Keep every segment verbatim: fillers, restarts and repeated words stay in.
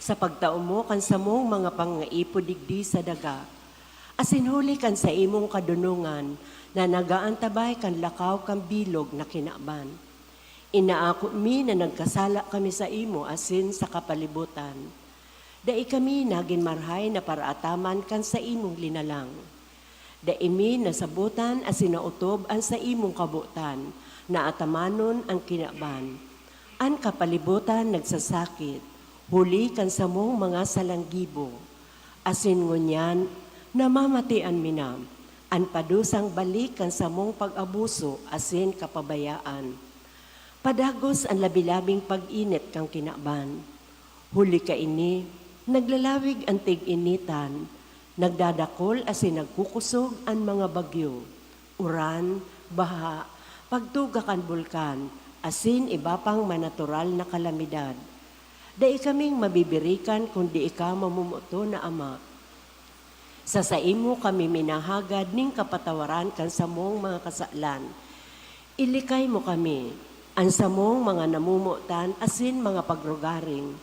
Sa pagtao mo kan samong mga pangaipo digdi sa daga, asin huli kan saimong kadonongan na nag-aantabay kan lakaw kan bilog na kinaban. Inaako mi na nagkasala kami saimo asin sa kapalibotan. Dai kami nagin marhay na paraataman kan saimong linalang. Dai mi nasabotan asin naotob an saimong kabotan na atamanon an kinaban. An kapalibotan nagsasakit, huli kan samong mga salanggibo. Asin ngunyan, namamatian mi na an padusang balik kan samong pag-abuso asin kapabayaan. Padagos an labi-labing pag-init kan kinaban. Huli kaini, naglalawig an tig-initan, nagdadakol asin nagkukosog an mga bagyo, uran, baha, pagtuga kan bulkan, asin iba pang manatural na kalamidad. Dai kaming mabibirikan kun dai ka mamomoton na Ama. Sa saimo kami minahagad nin kapatawaran kan samong mga kasalan. Ilikay mo kami, an samong mga namomotan asin mga pagrugaring,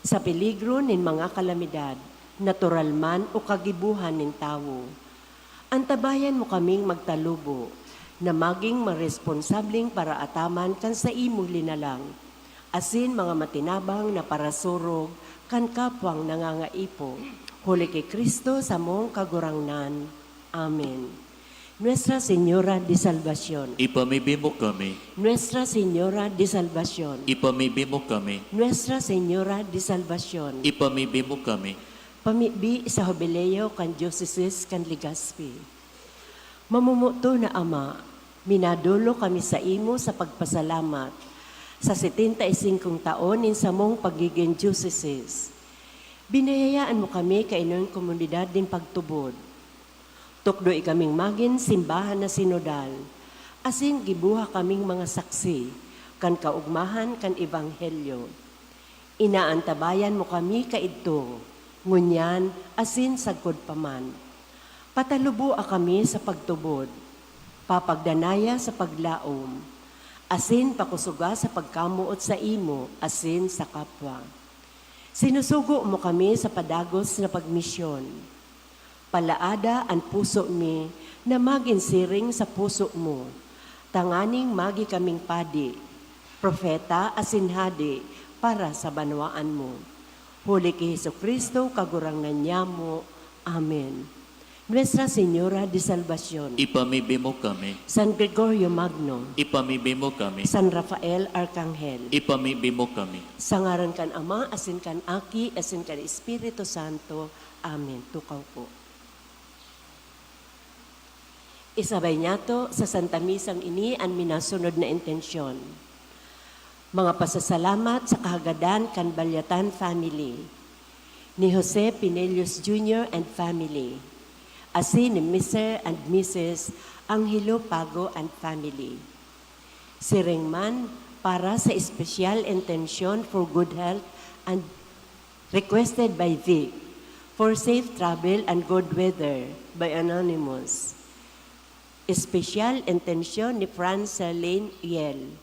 sa peligro nin mga kalamidad, natural man o kagibohan nin tawo. Antabayan mo kaming magtalubo, na magin maresponsableng paraataman kan saimong linalang, asin mga matinabang na parasurog kan kapwang nangangaipo, huli ki Cristo samong Kagurangnan. Amen. Nuestra Señora de Salvacion. Ipamibi mo kami. Nuestra Señora de Salvacion. Ipamibi mo kami. Nuestra Señora de Salvacion. Ipamibi mo kami. Pamibi sa Jubileo kan Diocese kan Legazpi. Mamomoton na Ama, minadolo kami saimo sa pagpasalamat sa setenta y singkong taon nin samong pagigin diocese. Biniyayaan mo kami kaining komunidad nin pagtubod. Tukdoy kaming magin simbahan na sinodal, asin gibuha kaming mga saksi kan kaogmahan kan Ebanghelyo. Inaantabayan mo kami kaidto, ngunyan asin sagkod pa man. Pataluboa kami sa pagtubod, papagdanaya sa paglaom, asin pakosoga sa pagkamoot saimo asin sa kapwa. Sinusugo mo kami sa padagos na pagmisyon. Palaada an puso mi na magin siring sa puso mo, tanganing magi kaming padi, propeta asin hade para sa banwaan mo. Huli ki Jesu-Cristo, Kagurangnan nyamo. Amen. Nuestra Señora de Salvacion. Ipamibi mo kami. San Gregorio Magno. Ipamibi mo kami. San Rafael Arcangel. Ipamibi mo kami. Sa ngaran kan Ama, asin kan Aki, asin kan Espiritu Santo. Amen. Tukaw po. Isabay niyato sa Santa Misang ini an minasunod na intensyon. Mga pasasalamat sa kahagadan kan Balyatan family, ni Jose Pinelius Junior and family, asin ni Mister and Missus Angelo Pago and family. Siring man, para sa espesyal intensyon for good health and requested by Vic, for safe travel and good weather by Anonymous. Espesyal intensyon ni Franz Celine Yel,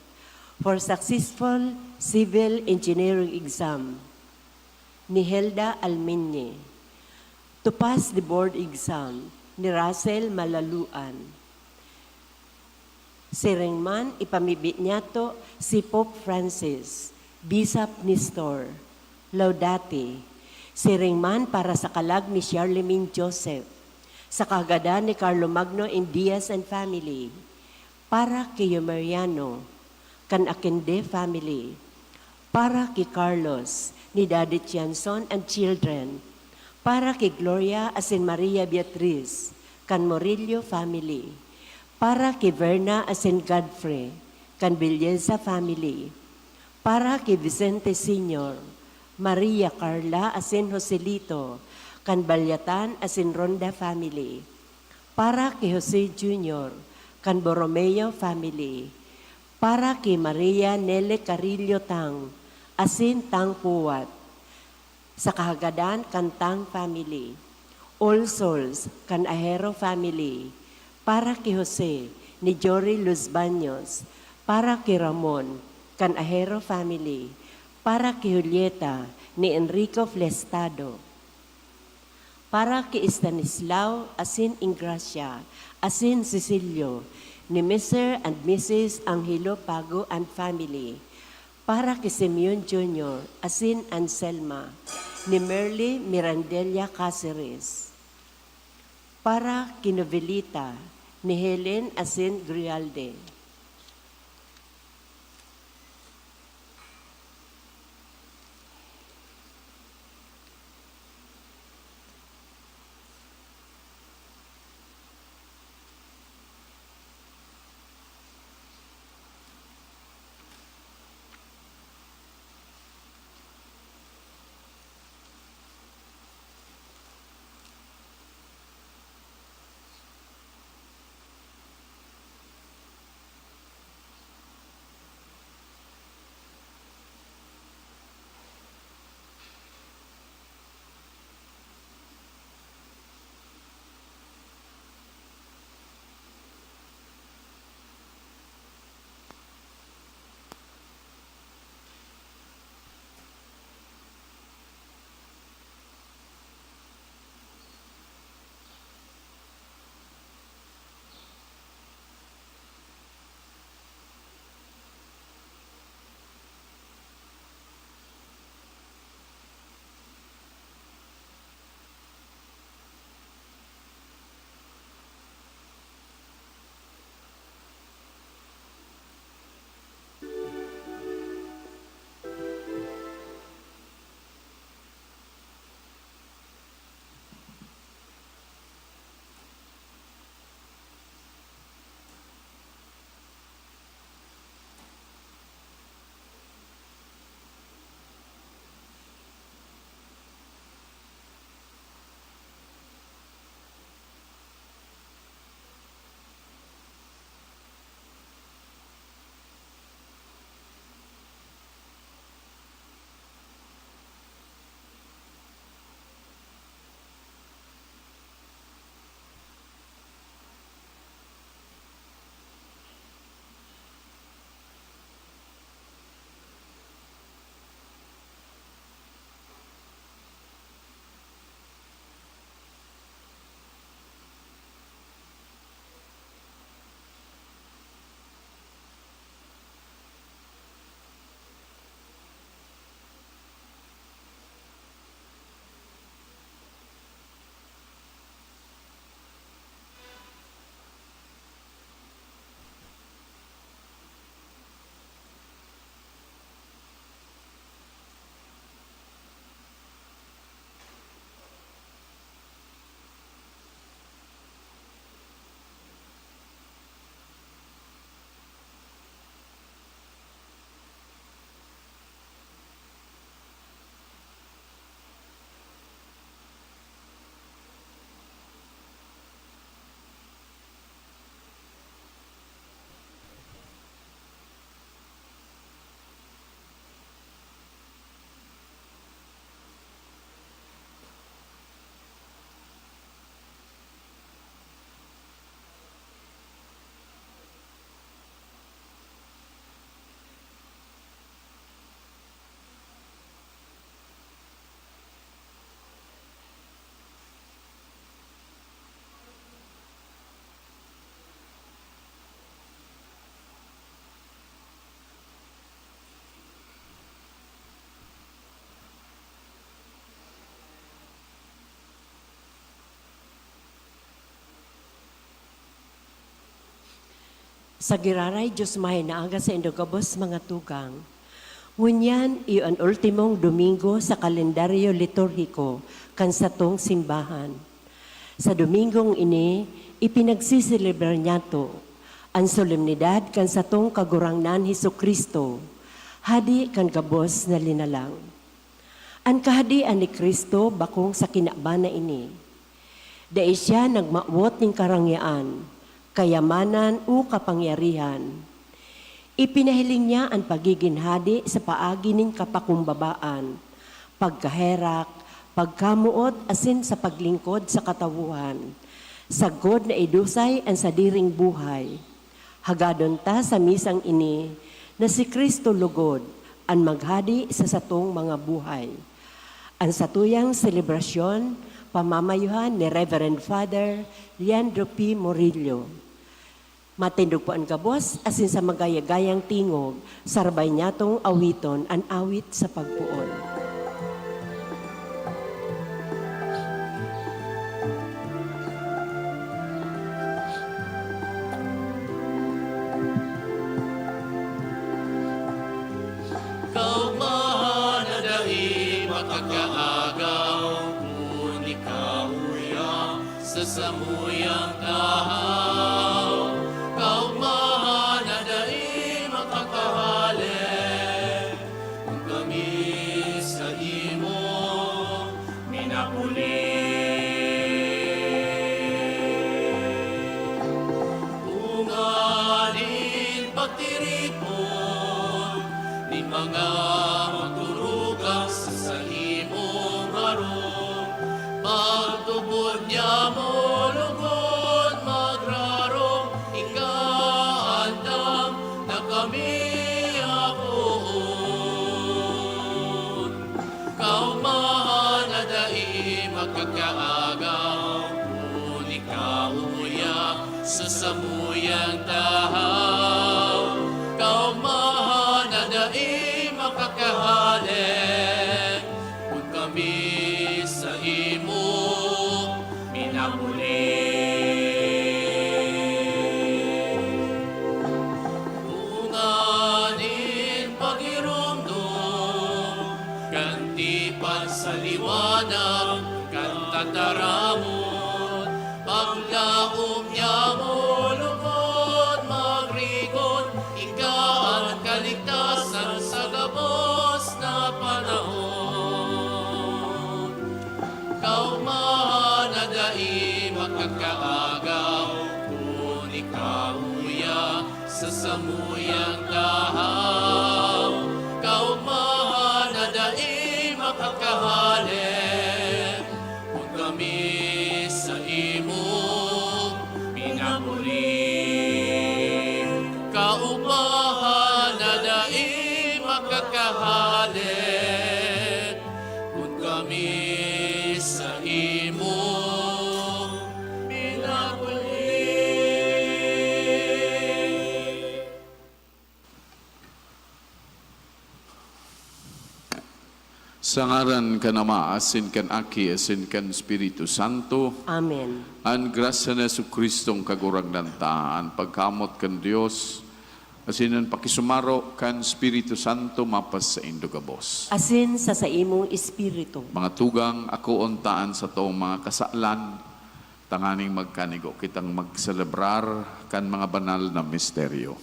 for successful civil engineering exam ni Helda Almiñe. To pass the board exam ni Russell Malaluan. Siring man, ipamibi niyato si Pope Francis, Bishop Nestor, Laudate. Siring man para sa kalag ni Charlemagne Joseph, sa kahagadan ni Carlo Magno and Diaz and family, para ki Yumeriano, kan Akinde family, para ki Carlos, ni Daddy Tianson and children, para ki Gloria asin Maria Beatriz, kan Murillo family, para ki Verna asin Godfrey, kan Belleza family, para ki Vicente Senior, Maria Carla asin Joselito, kan Balyatan asin Ronda family, para ki Jose Junior, kan Borromeo family, para ki Maria Nele Carillo Tang asin Tang Puwat, sa kahagadan kan Tang family. All Souls, kan Ahero family, para ki Jose, ni Jory Luz Baños, para ki Ramon, kan Ahero family, para ki Julieta, ni Enrico Flestado. Para ki Estanislao asin Ingracia asin Cecilio, ni Mister and Missus Angelo Pago and family. Para ki Simeon Junior asin Anselma, ni Merly Mirandela Caceres. Para ki Novelita, ni Helen asin Grialde. Sa giraray Dios mahay na aga saindo gabos, mga tugang. Ngunyan, iyo an ultimong Domingo sa kalendaryo liturhiko kan satong simbahan. Sa Domingong ini, ipinagseselebrar niyato an solemnidad kan satong Kagurangnan Jesu-Cristo, Hadi kan gabos na linalang. An Kahadean ni Cristo bakong sa kinaban na ini. Dai siya nagmawot nin karangyaan, kayamanan o kapangyarihan. Ipinahiling niya an pagigin hade sa paagi nin kapakumbabaan, pagkaherak, pagkamoot asin sa paglingkod sa katawohan, sagkod na idusay an sadiring buhay. Hagadon ta sa misang ini na si Cristo logod an maghade sa satong mga buhay. An satuyang selebrasyon, pamamayuhan ni Reverend Father Leandro P. Murillo. Matindog po an gabos asin sa magayagayang tingog, sarabay niyatong awiton an awit sa pagpoon. Kaogmahan na dai makakaagaw, kundi kauya sa samuyang tahaw. Kaogmahan na dai makakahale, kun kami sa imo minapuli. Bunga nin pagtiripon nin mga magturugang sa saimong harong, pagtubod niamo lugod magrarong, ika andam na kami apoon. Kaogmahan na dai makakaagaw, kun ika uya sa samuyang tahaw. Kaogmahan na dai makakahale, kun kami sa imo minapuli. Bunga nin pagiromdom kan tipan sa liwanag kan tataramon, paglaom niamo lugod magrigon, ika an kaligtasan sa gabos na panahon. Kaogmahan na dai makakaagaw, kun ika uya sa samuyang tahaw. Kaogmahan na dai makakahale, kun kami sa imo minapuli. Kaogmahan na dai makakahale, kun kami sa imo minapuli. Sa ngaran kan Ama, asin kan Aki, asin kan Espiritu Santo. Amen. An grasya ni Jesu-Cristong Kagurangnan ta, an pagkamoot kan Dios, asin an pakisumaro kan Espiritu Santo mapasaindo gabos. Asin sa saimong espiritu. Mga tugang, akoon ta an satong mga kasalan, tanganing magkanigo kitang magselebrar kan mga banal na misteryo.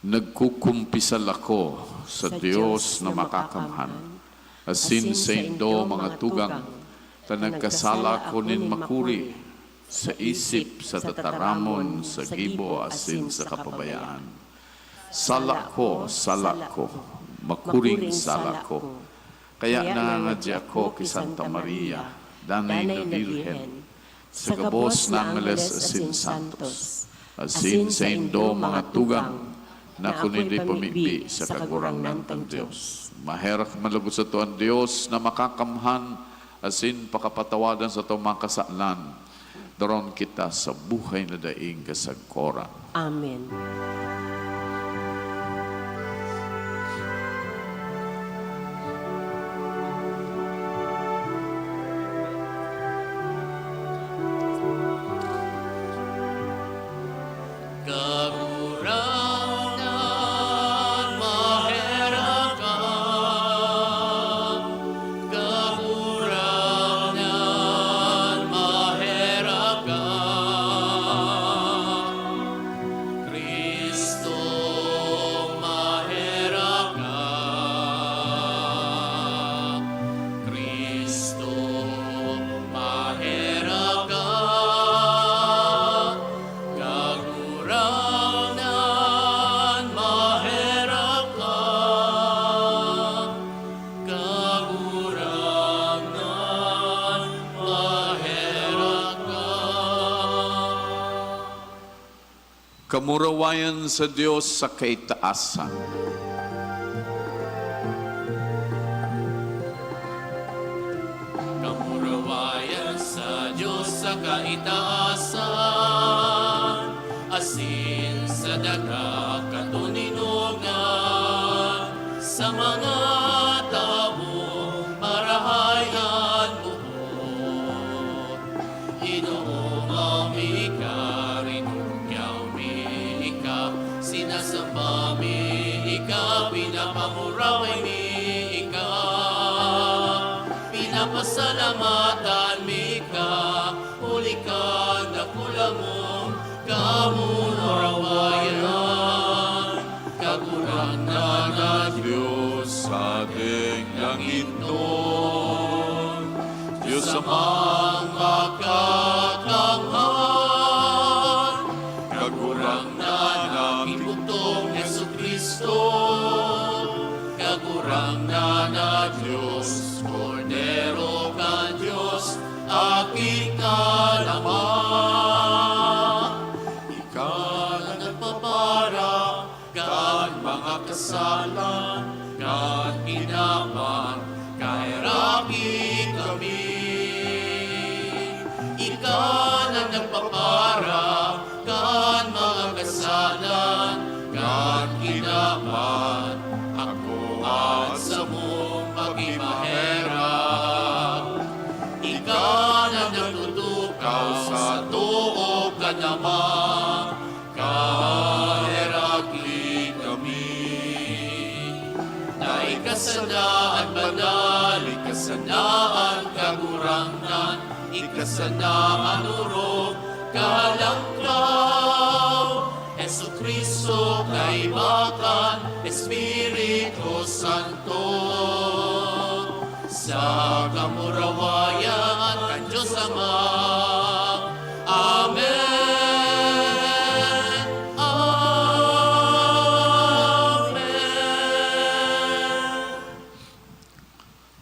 Nagkukumpisal ako sa Sa Dios Dios na na makakamhan, makakamhan, asin asin saindo saindo mga mga tugang, tugang, ta ta nagkasala nagkasala ako ako nin nin makuri makuri sa sa isip, isip, sa sa tataramon, tataramon, sa sa gibo, gibo, asin asin sa sa kapabayaan. kapabayaan. Sala ko, sala ko, makuring sala ko. Kaya nangangadya ako ki Santa Maria, danay na Birhen, sa gabos na angeles asin santos, asin saindo mga tugang, na ako nin pamibi sa Kagurangnan kan Dios. Maherak man logod sato an Dios na makakamhan asin pakapatawadan sato mga kasalan. Daron kita sa buhay na daing kasagkoran. Amen. Kagurangnan, maherak ka. Kagurangnan, maherak ka. Cristo, Kamurawayan sa Dios sa kaitaasan. Kamurawayan sa Dios sa kaitaasan, asin sa daga katoninongan, sa mga tabong marahay an buot. Ginoo, mi ika, rinugyaw mi ika, sinasamba mi ika, pinapamuraway mi ika, pinapasalamatan mi ika, huli kan dakula mong kamurawayan. Kagurangnan na Dios sa dengdangin ton, Dios Amang Makakangahan, Kagurangnan na Ginoo Jesu-Cristo, Kagurangnan na Dios, Kordero kan Dios, Aki kan Ama. Ika na nagpapara kan mga kasalan kan kinaban, kaheraki kami. Ika na nagpapara kan mga kasalan kan kinaban, akoa an samong pagkaherak. Ika na nagtutukaw sa too kan Ama, kaheraki kami. Na ika sana an banal, ika sana an kagurangnan, ika sana an orog, kalangkaw, Jesu-Cristo, kaiba kan Espiritu Santo, sa kamurawayan kan Dios Ama. Amen. Amen.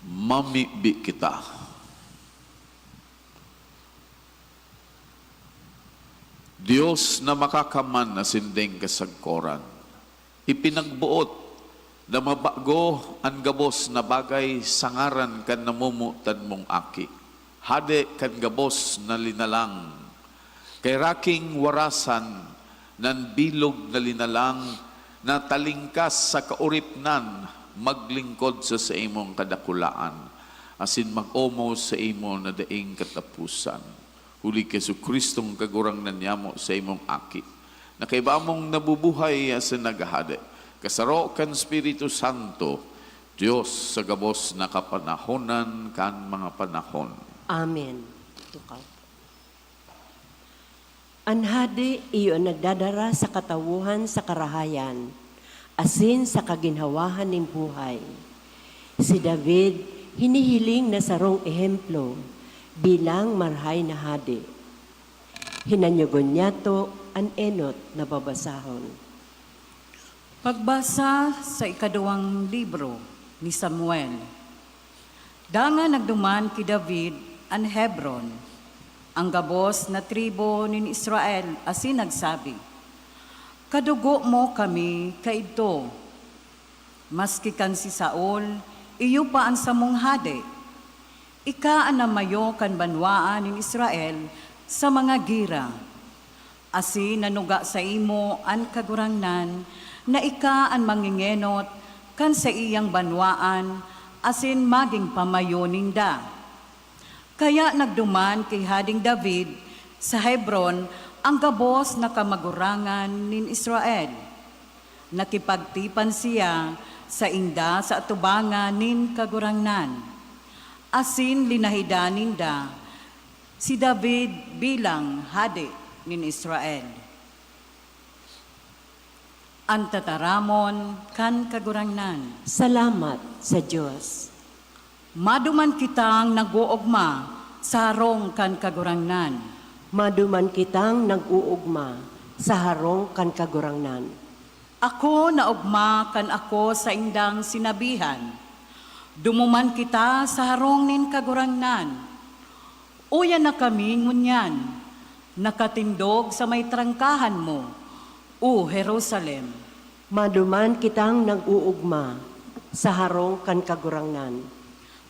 Mamibi kita. Dios na makakaman asin deng kasagkoran, ipinagboot na mabago an gabos na bagay sa ngaran kan namomotan mong Aki, Hade kan gabos na linalang. Kaheraki kan warasan, nan bilog na linalang na talingkas sa kaoripnan, maglingkod sa saimong kadakulaan, asin mag-omaw saimo na daing kataposan. Huli ki Jesu-Cristong Kagurangnan niyamo, saimong Aki, na kaiba mong nabubuhay asin naghahade, kasaro kan Espiritu Santo, Dios sa gabos na kapanahonan kan mga panahon. Amen. Tukaw. An hade iyo an nagdadara sa katawohan sa karahayan, asin sa kaginhawahan nin buhay. Si David hinihiling na sarong ehemplo bilang marahay na hade. Hinanyogon niyato an enot na babasahon. Pagbasa sa ikaduwang libro ni Samuel. Dangan nagduman ki David an Hebron, an gabos na tribu nin Israel, asin nagsabi, "Kadugo mo kami kaidto. Maski kan si Saul, iyo pa an samong hade. Ika an namayo kan banwaan nin Israel sa mga gira. Asin nanuga saimo an Kagurangnan na ika an mangengenot kan saiyang banwaan asin magin pamayo ninda." Kaya nagduman ki Hadeng David sa Hebron an gabos na kamagurangan nin Israel. Nakipagtipan siya sainda sa atubangan nin Kagurangnan, asin linahidan ninda si David bilang hade nin Israel. An tataramon kan Kagurangnan. Salamat sa Dios. Maduman kitang nag-oogma sa harong kan Kagurangnan. Maduman kitang nag-oogma sa harong kan Kagurangnan. Ako naogma kan ako saindang sinabihan, "Dumuman kita sa harong nin Kagurangnan." Uya na kami ngunyan, nakatindog sa may trangkahan mo, O Jerusalem, maduman kitang nag-uugma sa harong kan Kagurangnan.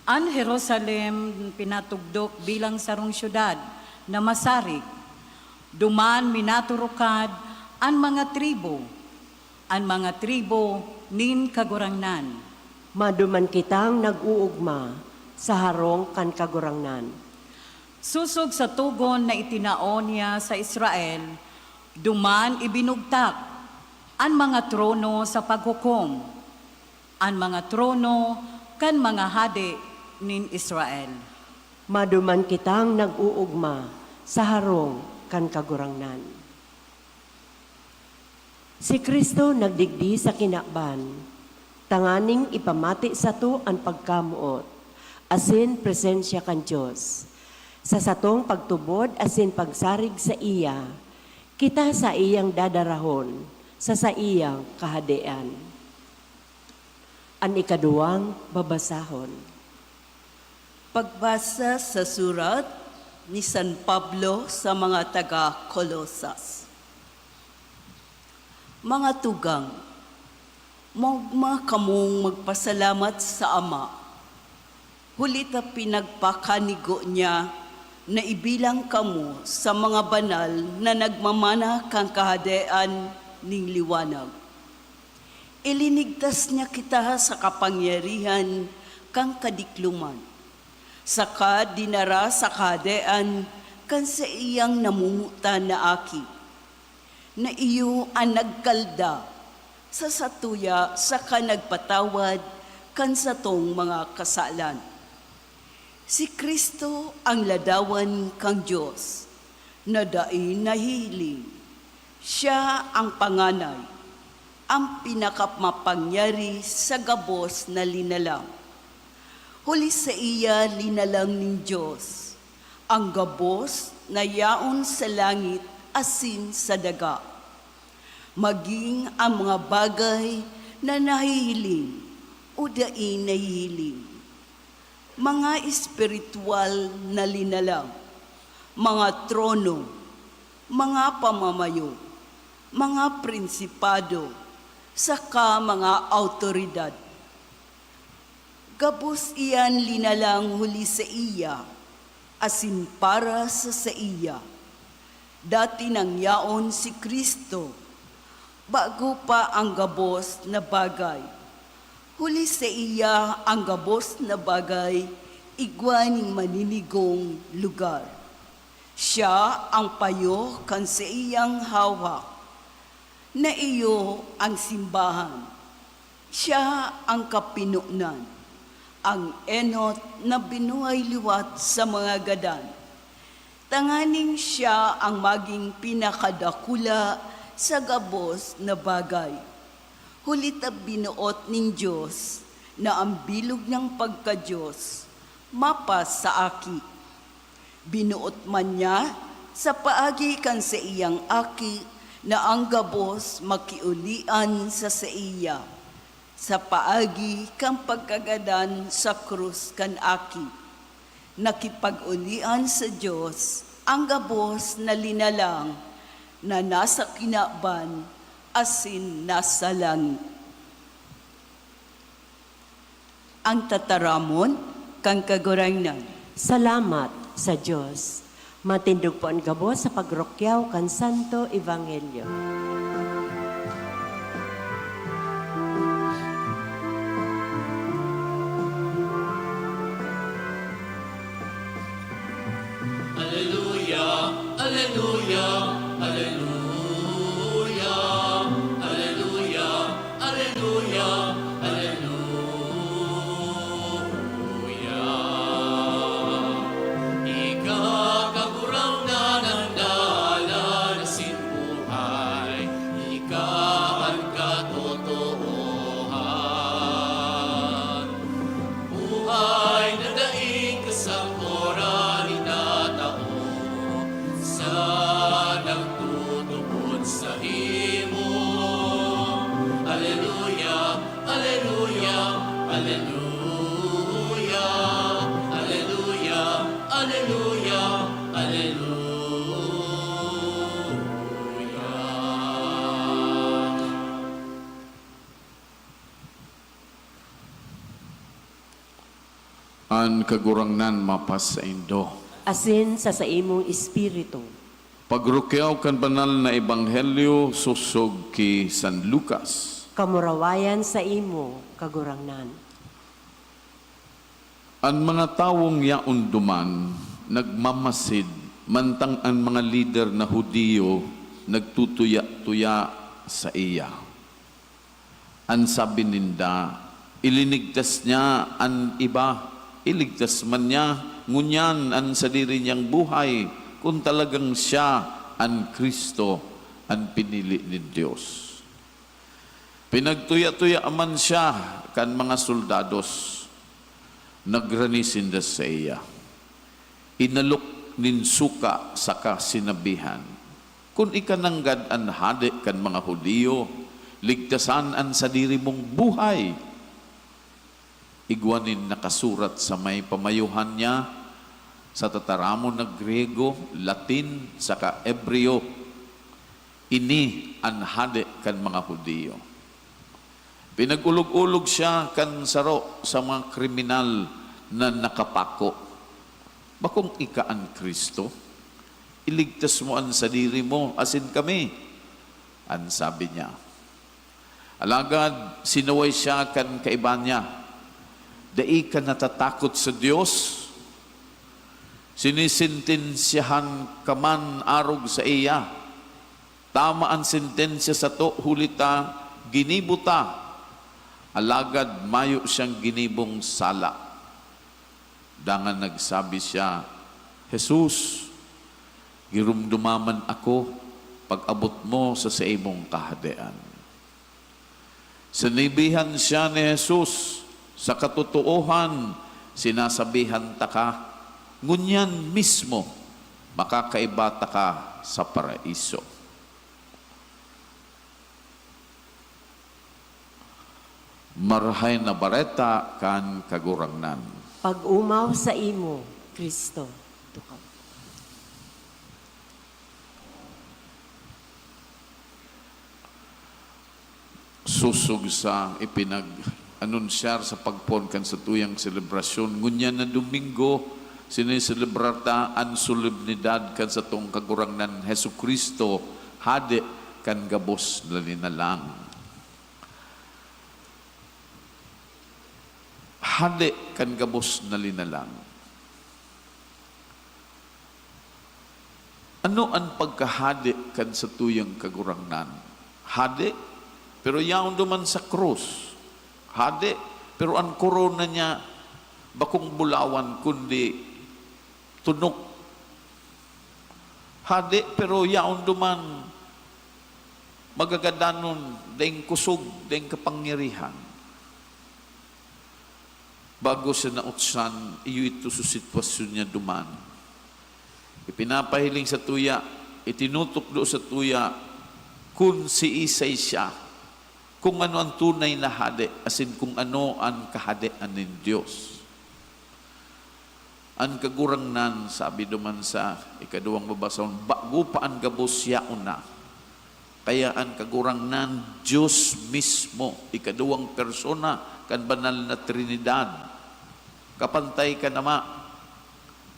An Jerusalem pinatugdok bilang sarong syudad na masarig. Duman minaturukad an mga tribu, an mga tribu nin Kagurangnan. Maduman kitang nag-uugma sa harong kan Kagurangnan. Sosog sa togon na itinao niya sa Israel, duman ibinugtak an mga trono sa paghukom, an mga trono kan mga hade nin Israel. Maduman kitang nag-uugma sa harong kan Kagurangnan. Si Cristo nagdigdi sa kinaban, tanganing ipamati sato an pagkamoot asin presensya kan Dios. Sa satong pagtubod asin pagsarig saiya, kita saiyang dadarahon sa saiyang Kahadean. An ikaduwang babasahon. Pagbasa sa surat ni San Pablo sa mga taga Colosas. Mga tugang, maogma kamong magpasalamat sa Ama, huli ta pinagpakanigo niya na ibilang kamo sa mga banal na nagmamana kan Kahadean nin liwanag. Ilinigtas niya kita sa kapangyarihan kan kadikloman, saka dinara sa Kahadean kan saiyang namomotan na Aki, na iyo an nagkalda sa satuya saka nagpatawad kan satong mga kasalan. Si Cristo an ladawan kan Dios na dai nahihiling. Siya an panganay, an pinakamapangyari sa gabos na linalang. Huli saiya linalang nin Dios an gabos na yaon sa langit asin sa daga, maging an mga bagay na nahihiling o dai nahihiling, mga espirituwal na linalang, mga trono, mga pamamayo, mga prinsipado, saka mga awtoridad. Gabos iyan linalang huli saiya, asin para sa saiya. Dati nang yaon si Cristo, bago pa ang gabos na bagay. Huli saiya ang gabos na bagay igwa nin maninigong lugar. Siya ang payo kan saiyang hawak, na iyo an simbahan. Siya an kapinonan, an enot na binuhay liwat sa mga gadan, tanganing siya an magin pinakadakula sa gabos na bagay. Huli ta binoot nin Dios na an bilog niyang pagka-Dios mapas sa Aki. Binoot man niya sa paagi kan saiyang Aki na an gabos makiolian sa saiya, sa paagi kan pagkagadan sa krus kan Aki. Nakipag-olian sa Dios an gabos na linalang na nasa kinaban asin nasa langit. Ang tataramon kan Kagurangnan. Salamat sa Dios. Matindog po an gabos sa pagrukyaw kan Santo Ebanghelyo. Aleluya, aleluya, aleluya, aleluya, aleluya, aleluya. Ika, Kagurangnan, an dalan asin buhay, ika an katotoohan. Buhay na daing kasakoran itatao sa nagtutubod saimo. Aleluya, aleluya, aleluya, aleluya, aleluya, aleluya. An Kagurangnan mapasaindo. Asin sa saimong espiritu. Pagrukyaw kan banal na ebanghelyo sosog ki San Lucas. Kamurawayan saimo, Kagurangnan. An mga tawong yaon duman nagmamasid, mantang an mga lider na Judio nagtutuya-tuya saiya. An sabi ninda, "Ilinigtas niya an iba, iligtas man niya ngunyan an sadiri niyang buhay, kun talagang siya an Cristo, an pinili nin Dios." Pinagtuya-tuya man siya kan mga soldados. Nagrani sinda saiya. Inalok nin suka saka sinabihan, "Kun ika nanggad an hade kan mga Judio, ligtasan an sadiri mong buhay. Igwa nin nakasurat sa may pamayohan niya, sa tataramon na Griego, Latin, saka Hebreo, 'Ini an hade kan mga Judio.'" Pinag-olog-olog siya kan saro sa mga kriminal na nakapako, "Bakong ika an Cristo? Iligtas mo an sadiri mo asin kami," an sabi niya. Alagad sinuway siya kan kaiba niya, "Dai ka natatakot sa Dios? Sinisentensyahan ka man arog saiya. Tama an sentensya sato, huli ta ginibo ta, alagad mayo siyang ginibong sala." Dangan nagsabi siya, "Jesus, giromdoma man ako pag-abot mo sa saimong Kahadean." Sinabihan siya ni Jesus, "Sa katotoohan, sinasabihan taka, ngunyan mismo makakaiba taka sa Paraiso." Marahay na Bareta kan Kagurangnan. Pag-omaw saimo, Cristo. Sosog sa ipinag-anunsyar sa pagpoon kan satuyang selebrasyon, ngunyan na Domingo, sineselebrar ta an solemnidad kan satong Kagurangnan Jesu-Cristo, Hade kan gabos na linalang. Hade kan gabos na linalang. Ano an pagkahade kan satuyang Kagurangnan? Hade, pero yaon duman sa krus. Hade, pero an korona niya bakong bulawan, kundi tunok. Hade, pero yaon duman magagadanon, daing kosog, daing kapangyarihan. Bago siya nautsan, iyo ito sa sitwasyon niya duman. Ipinapahiling satuya, itinutukdo satuya kun siisay siya, kung ano an tunay na hade, asin kung ano an kahadean nin Dios. An Kagurangnan, sabi duman sa ikaduwang babasahon, bago pa an gabos yaon na. Kaya an Kagurangnan, Dios mismo, ikaduwang persona kan banal na Trinidad, kapantay kan Ama,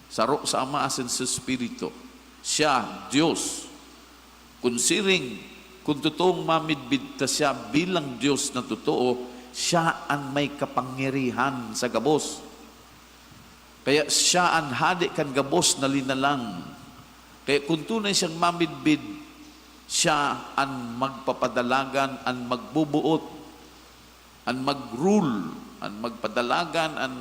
saro sa Ama asin sa Espiritu. Siya, Dios. Kun siring, kun totoong mamidbid ta siya bilang Dios na totoo, siya an may kapangyarihan sa gabos. Kaya siya an hade kan gabos na linalang. Kaya kun tunay siyang mamidbid, siya an magpapadalagan, an magbubuot, an mag-rule, an magpadalagan, an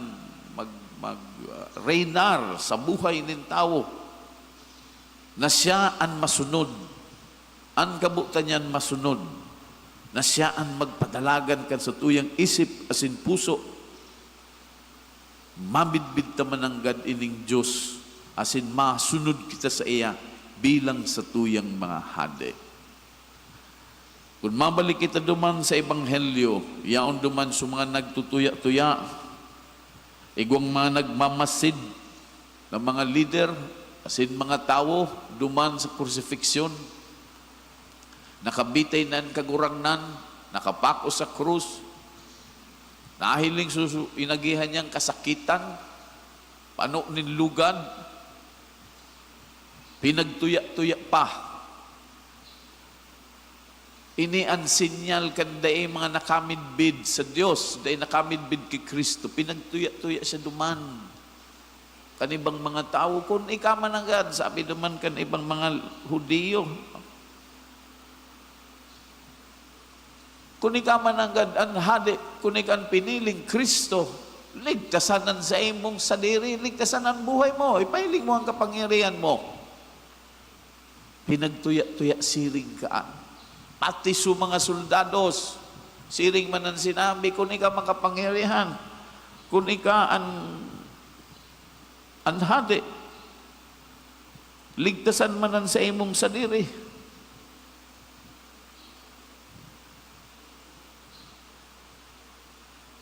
mag-, mag-, ah, reinar sa buhay nin tawo, na siya an masunod, an kabotan niyan masunod, na siya an magpadalagan kan satuyang isip asin puso. Mamidbid ta mananggad ining Dios, asin masunod kita saiya bilang satuyang mga hade. Kun mabalik kita duman sa Ebanghelyo, yaon duman sa mga nagtutuya-tuya, igwang mga nagmamasid na mga lider, asin mga tawo duman sa krusifiksyon. Nakabitay na an Kagurangnan, nakapako sa krus, nahiling susu-, inagihan niyang kasakitan, Pano nin lugad, pinagtuya-tuya pa. Ini an sinyal kan dai mga nakamidbid sa Dios, dai nakamidbid ki Cristo. Pinagtuya-tuya siya duman kan ibang mga tawo. "Kun ika man nanggad," sabi duman kan ibang mga Judio, "kun ika man nanggad an hade, kun ika an piniling Cristo, ligtasan an saimong sadiri, ligtasan an buhay mo, ipahiling mo an kapangyarihan mo." Pinagtuya-tuya siring kaan. Pati su mga soldados, siring man an sinabi, "Kun ika makapangyarihan, kun ika an, an hade, ligtasan man an saimong sadiri."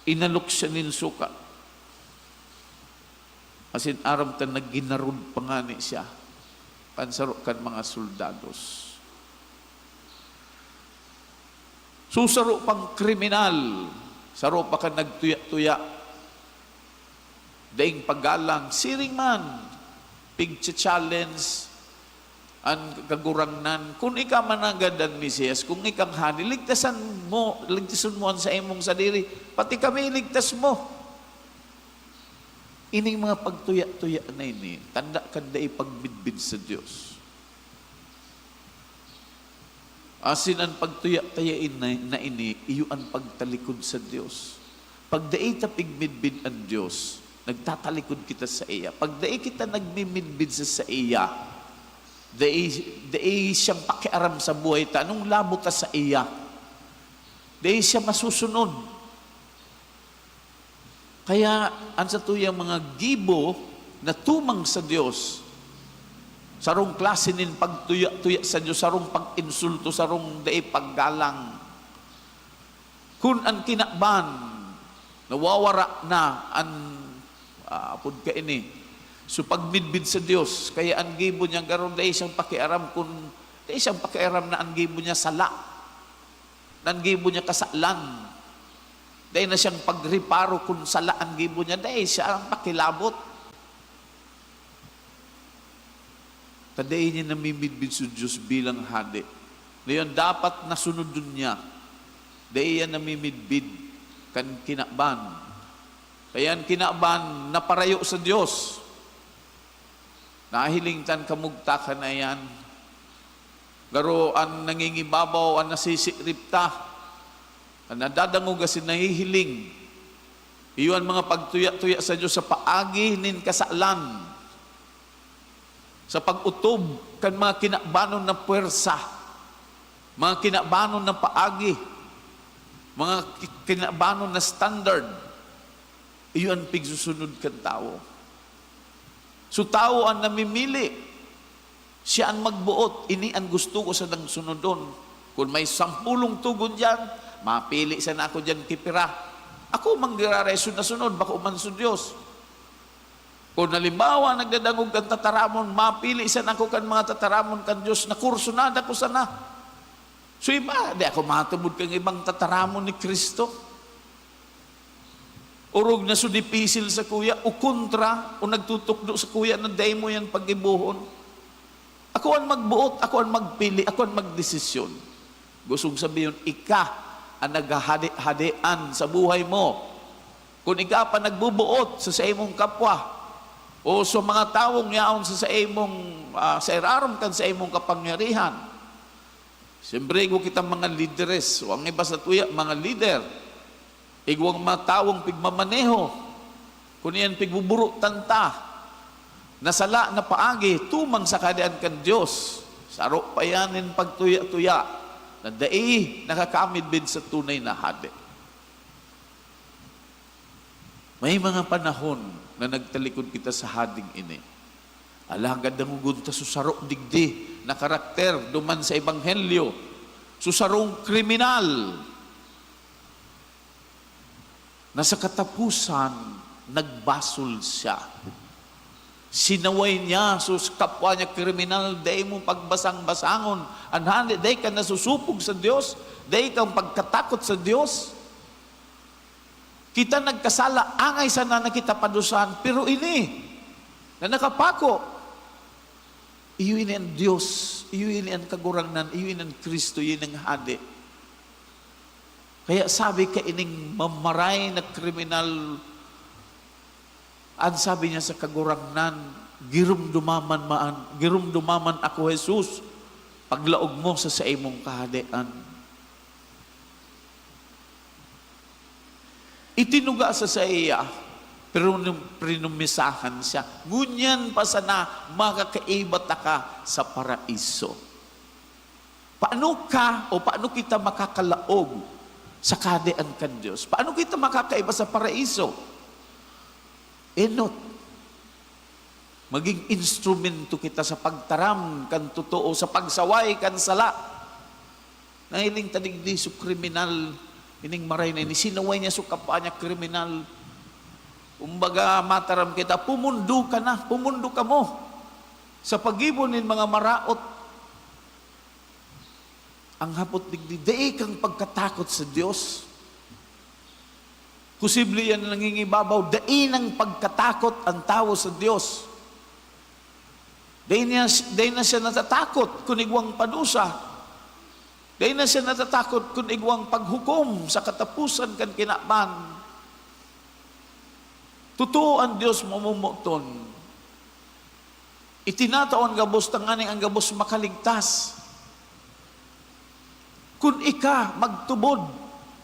Inalok siya nin suka. Asin aram ta nagginarod pa ngani siya kan saro kan mga soldados. So, saro pang kriminal, saro pa kan nagtuya-tuya, daing paggalang, siring man, pigcha-challenge an Kagurangnan, "Kun ika man nanggad an Mesiyas, kun ika an hade, ligtasan mo, ligtason mo an saimong sadiri, pati kami iligtas mo." Ining mga pagtuya-tuya na ini, tanda kan dai pagmidbid sa Dios. Asin an pagtuya-tuya ini, na ini, iyo an pagtalikod sa Dios. Pag dai ta pigmidbid an Dios, nagtatalikod kita saiya. Pag dai kita nagmimidbid sa saiya, dai, dai siyang pakiaram sa buhay ta. Anong labot ta saiya? Dai siya masusunod. Kaya an satuyang mga gibo na tumang sa Dios, sarong klase nin pagtuya-tuya sa Dios, sarong pag-insulto, sarong dai paggalang. Kun an kinaban, nawawara na an, ah, apod kaini. So, pagmidbid sa Dios, kaya an gibo niya garo dai siyang pakiaram kun dai siyang pakiaram na an gibo niya sala, na an gibo niya kasalan. Dai na siyang pagreparo kun sala an gibo niya, dai siya pakilabot. Ta dai niya namimidbid sa Dios bilang hade. Na iyan dapat na sunodon niya. Dai iyan namimidbid kan kinaban. Kaya an kinaban naparayo sa Dios. Nahiling tan kamugtakan na iyan. Garo an nangingibabaw, an nasisirip ta, an nadadangog asin nahihiling. Iyo an mga pagtuya-tuya sa Dios sa paagi nin kasalan, sa pag-otob kan mga kinabanon na puwersa, mga kinabanon na paagi, mga ki-, kinabanon na standard. Iyo an pigsusunod kan tawo. So, tawo an namimili. Siya an magboot, "Ini an gusto ko sanang sunodon." Kun may sampulong togon diyan, mapili sana ako diyan ki pira. Ako man giraray su nasunod, bako man su Dios. Kun halimbawa, nagdadangog kan tataramon, mapili sana ako kan mga tataramon kan Dios na kursunada ko sana. So, iba, di ako matubod kan ibang tataramon ni Cristo. Orog na su dipisil sakuya, o kontra, o nagtutukdo sakuya na dai mo yan paggibohon. Ako an magboot, ako an magpili, ako an magdesisyon. Gustong sabihon, ika an naghahade-hadean sa buhay mo. Kun ika pa nagboboot sa saimong kapwa, o sa mga tawong yaon sa saimong, ah, sa irarom kan saimong kapangyarihan. Siyempre, igwa kitang mga lideres, o ang iba sa tuya, mga lider. Igwang mga tawong pigmamaneho, kun iyan pigbuburutan ta, na sala na paagi, tumang sa Kahadean kan Dios. Saro pa iyan nin pagtuya-tuya, na dai nakakamidbid sa tunay na hade. May mga panahon na nagtalikod kita sa hading ini. Alagad dangogon ta su saro digdi na karakter duman sa ebanghelyo, su sarong kriminal na sa kataposan nagbasol siya. Sinaway niya su kapwa niya kriminal, "Dai mo pagbasang-basangon an hade, dai ka nasusupog sa Dios, dai kang pagkatakot sa Dios." Kita nagkasala, angay sana na kita padusahan, pero ini, na nakapako. Iyo ini an Dios, iyo ini an Kagurangnan, iyo ini an Cristo, iyo ini an Hade. Kaya sabi kaining mamaray na kriminal, an sabi niya sa Kagurangnan, "Giromdoma man maan, giromdoma man ako, Jesus, paglaog mo sa saimong kahadean." Itinuga sa saiya, pero num-, prinumisahan siya. Ngunyan pa sana makakaiba taka sa paraiso. Paano ka o paano kita makakalaog sa kahadean kan Dios? Paano kita makakaiba sa paraiso? Enot, maging instrumento kita sa pagtaram kan totoo, sa pagsaway kan sala. Nahiling ta digdi so kriminal, ining maray na ini, sinaway niya so kapwa niya kriminal. Kumbaga, mataram kita, "Pumundo ka na, pumundo kamo sa paggibo nin mga maraot." Ang hapot digdi, dai kang pagkatakot sa Dios. Posible yan na nangingibabaw, dai nang pagkatakot ang tawo sa Dios. Dai niya, dai na siya natatakot kun igwang padusa. Dai na siya natatakot kun igwang paghukom sa kataposan kan kinaban. Totoo, ang Dios mamomoton. Itinatao an gabos tanganing ang gabos makaligtas. Kun ika magtubod,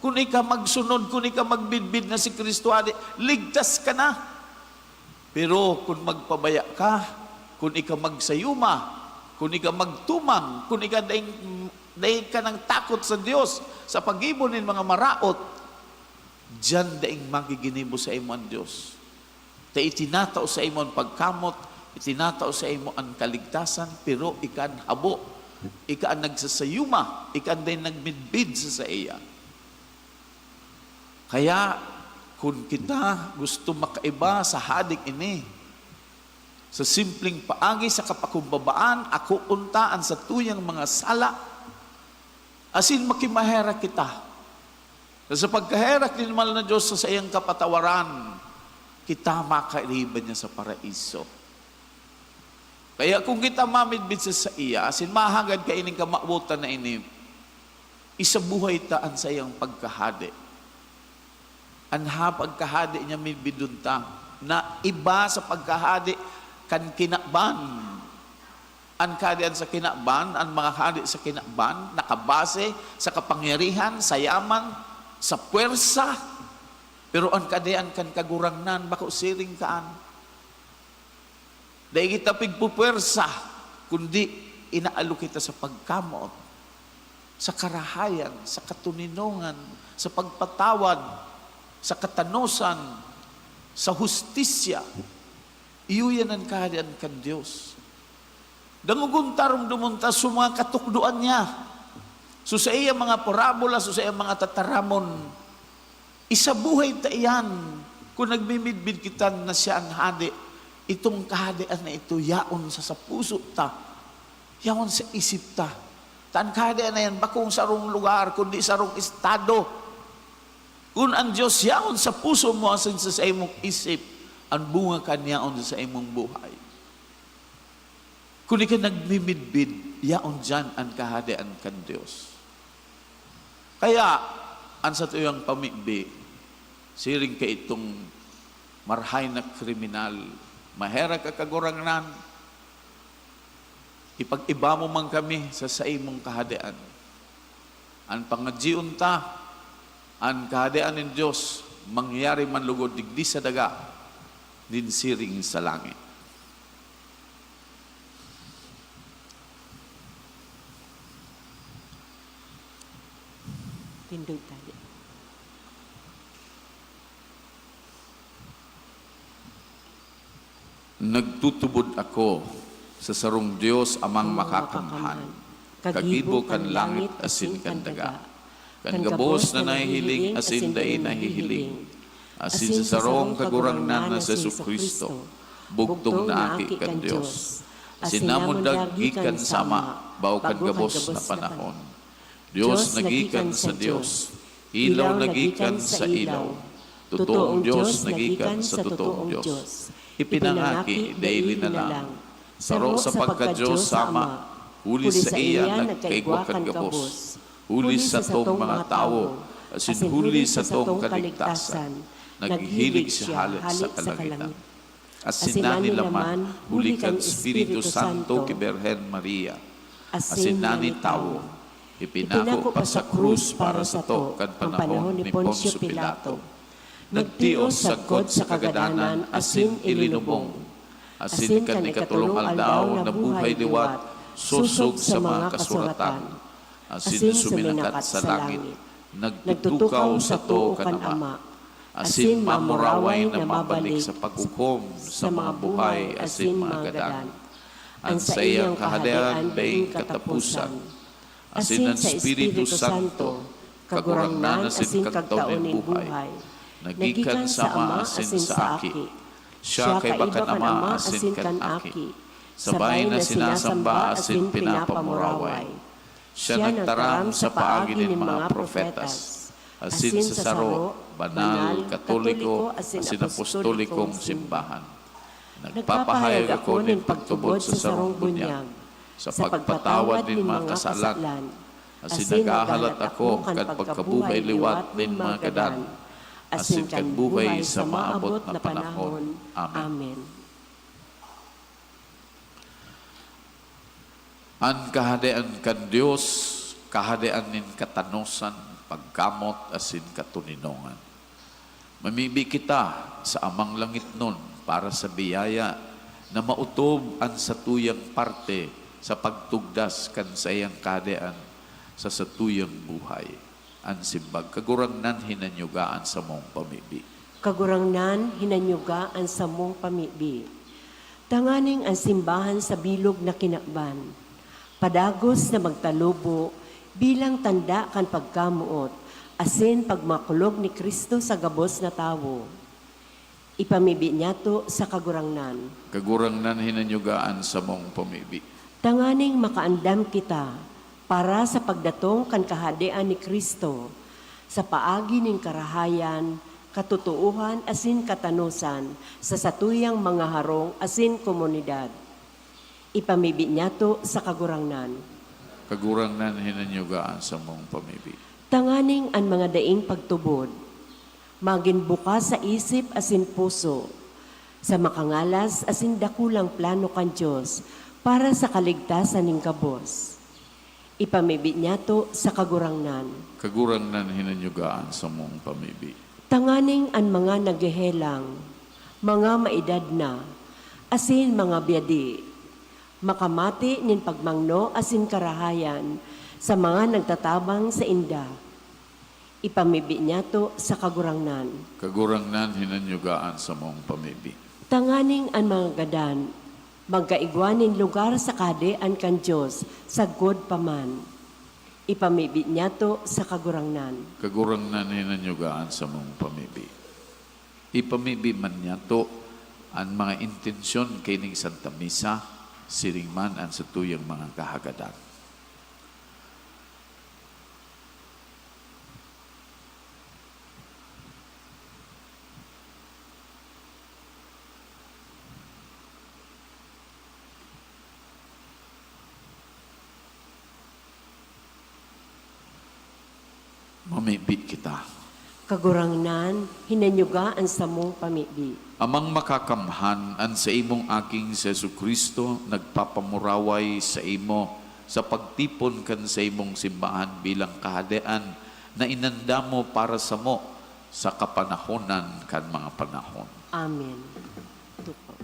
kun ika magsunod, kun ika magbidbid na si Cristo Hade, ligtas ka na. Pero kun magpabaya ka, kun ika magsayuma, kun ika magtumang, kun ika daing, dai ka nang takot sa Dios sa paggibo nin mga maraot, diyan daing magiginibo saimo an Dios. Ta itinatao saimo an pagkamot, itinatao saimo an kaligtasan, pero ika an habo, ika an nagsasayuma, ika an daing nagmidbid sa saiya. Kaya, kun kita gusto makaiba sa hadeng ini, sa simpleng paagi sa kapakumbabaan, akoon ta an satuyang mga sala, asin makimaherak kita. Sa pagkaherak nin mahal na Dios sa saiyang kapatawaran, kita makaiba niya sa paraiso. Kaya kun kita mamidbid sa saiya, asin mahagad kaining kamawotan na ini, isabuhay ta an saiyang pagkahade. An ha pagkahade niya midbidon ta, na iba sa pagkahade kan kinaban. An kahadean sa kinaban, an mga hade sa kinaban, nakabase sa kapangyarihan, sa yaman, sa puwersa. Pero an kahadean kan Kagurangnan, bako siring kaan. Dai kita pigpupuwersa, kundi inaalok kita sa pagkamot, sa karahayan, sa katoninongan, sa pagpatawad, sa katanosan, sa hustisya. Iyo yan an Kahadean kan Dios. Dangogon ta, romdomon ta so mga katukdoan niya. So, sa iya mga parabola, so, sa iya mga tataramon, isabuhay ta iyan. Kun nagmimidbid kita na siya an hade, itong kahadean na ito, yaon sa, sa puso ta, yaon sa isip ta. Ta an kahadean na yan, bakong sarong lugar, kundi sarong estado. Kun an Dios yaon sa puso mo asin sa saimong isip, an bunga kan yaon sa saimong buhay. Kun ika nagmimidbid, yaon diyan an Kahadean kan Dios. Kaya, an satuyang pamibi, siring kaitong marahay na kriminal, "Maherak ka, Kagurangnan, ipag-iba mo man kami sa saimong Kahadean." An pangadyion ta, an Kahadean nin Dios mangyari man logod digdi sa daga nin siring sa langit. Tindog tayo. Nagtutubod ako sa sarong Dios, Amang Makakamhan, kagibo kan langit asin kan daga, kan gabos na nahihiling asin dai nahihiling, asin sa sarong Kagurangnan na si Jesu-Cristo, bugtong na Aki kan Dios, asin namundag gikan sa Ama, bao kan gabos na panahon. Dios na gikan sa Dios, ilaw na gikan sa ilaw, totoong Dios na gikan sa totoong Dios. Ipinangaki daily na lang, saro sa pagka-Dios Ama, huli saiya nagkaigwa kan gabos, huli satong mga tawo, asin huli satong kaligtasan, naghilig siya hale sa kalangitan. Asin nanilaman huli kan Espiritu Santo ki Birhen Maria, asin nani tawo, ipinako pa sa krus para sato kan panahon ni Poncio Pilato. Nagtios sagkod sa kagadanan asin ilinubong, asin kan ikatolong aldaw nabuhay liwat sosog sa mga kasuratan, asin suminakat sa langit. Nagtutukaw sato kan Ama, asin mamuraway na mabalik sa paghukom sa mga buhay asin mga gadan. An saiyang kahadean daing kataposan, asin an Espiritu Santo, Kagurangnan asin Kagtao nin buhay, nagikan sa Ama asin sa Aki. Siya kaiba kan Ama asin kan Aki, sabay na sinasamba asin pinapamuraway. Siya nagtaram sa paagi nin mga propetas, asin sa saro, banal, katoliko, asin apostolikong simbahan. Nagpapahayag ako nin pagtubod sa sarong bunyag, sa pagpatawad nin mga kasalan, asin naghahalat ako kan pagkabuhay liwat nin mga gadan, asin kan buhay sa maabot na panahon. Amen. An Kahadean kan Dios, kahadean nin katanosan, pagkamot asin katoninongan. Mamibi kita sa Amang Langitnon para sa biyaya na maotob an satuyang parte sa pagtugdas kan saiyang Kahadean sa satuyang buhay. An simbag, Kagurangnan, hinanyuga an samong pamibi. Kagurangnan, hinanyuga an samong pamibi. Tanganing an simbahan sa bilog na kinaban, padagos na magtalubo bilang tanda kan pagkamoot asin pagmakulog ni Cristo sa gabos na tawo. Ipamibi niyato sa Kagurangnan. Kagurangnan, hinanyuga an samong pamibi. Tanganing makaandam kita para sa pagdatong kan Kahadean ni Cristo, sa paagi nin karahayan, katotoohan asin katanosan sa satuyang mga harong asin komunidad. Ipamibi niyato sa Kagurangnan. Kagurangnan, hinanyuga an samong pamibi. Tanganing an mga daing pagtubod magin bukas sa isip asin puso sa makangalas asin dakulang plano kan Dios para sa kaligtasan nin gabos. Ipamibi niyato sa Kagurangnan. Kagurangnan, hinanyuga an samong pamibi. Tanganing an mga naghehelang, mga maedad na, asin mga byadi, makamate nin pagmangno asin karahayan sa mga nagtatabang sainda. Ipamibi niyato sa Kagurangnan. Kagurangnan, hinanyuga an samong pamibi. Tanganing an mga gadan magkaigwa nin lugar sa Kahadean kan Dios sagkod pa man. Ipamibi niyato sa Kagurangnan. Kagurangnan, hinanyuga an samong pamibi. Ipamibi man niyato an mga intensyon kaining Santa Misa, siring man an satuyang mga kahagadan. Mamibi kita. Kagurangnan, hinanyuga an samong pamibi. Amang Makakamhan, an saimong Aking si Jesu-Cristo nagpapamuraway saimo sa pagtipon kan saimong simbahan bilang kahadean na inandam mo para samo sa kapanahonan kan mga panahon. Amen. Tukaw.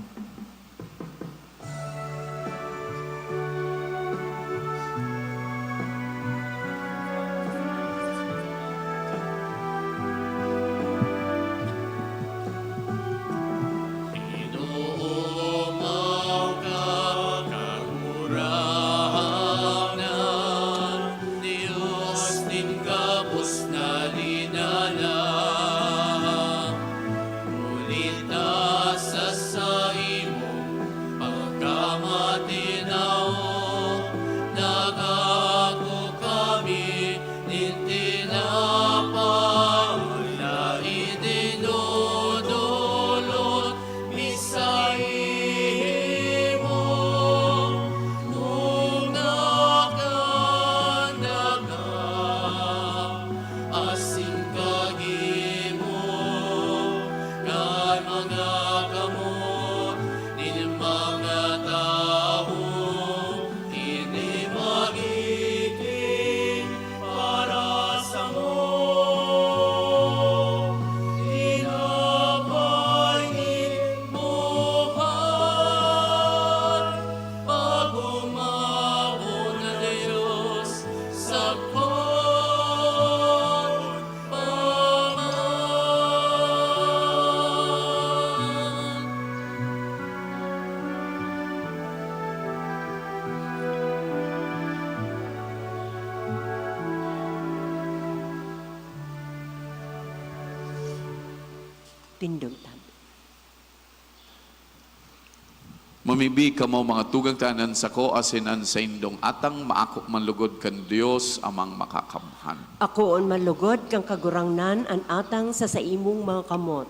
Ginoo, mayo ka, Kagurangnan, Dios nin gabos na linana. Huli ta sa Tindog tabi. Mamibi kamo, mga tugang, ta an sako asin an saindong atang maako man lugod kan Dios Amang Makakamhan. Akoon man lugod kan Kagurangnan an atang sa saimong mga kamot,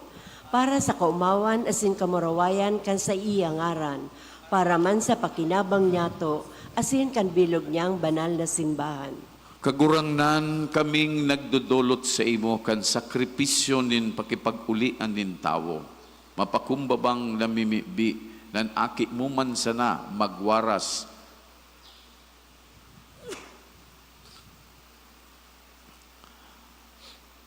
para sa kaomawan asin kamurawayan kan saiya ngaran, para man sa pakinabang niyato asin kan bilog niyang banal na simbahan. Kagurangnan, kaming nagdodolot saimo kan sakripisyo nin pakipag-olian nin tawo. Mapakumbabang namimibi na an Aki mo man sana magwaras,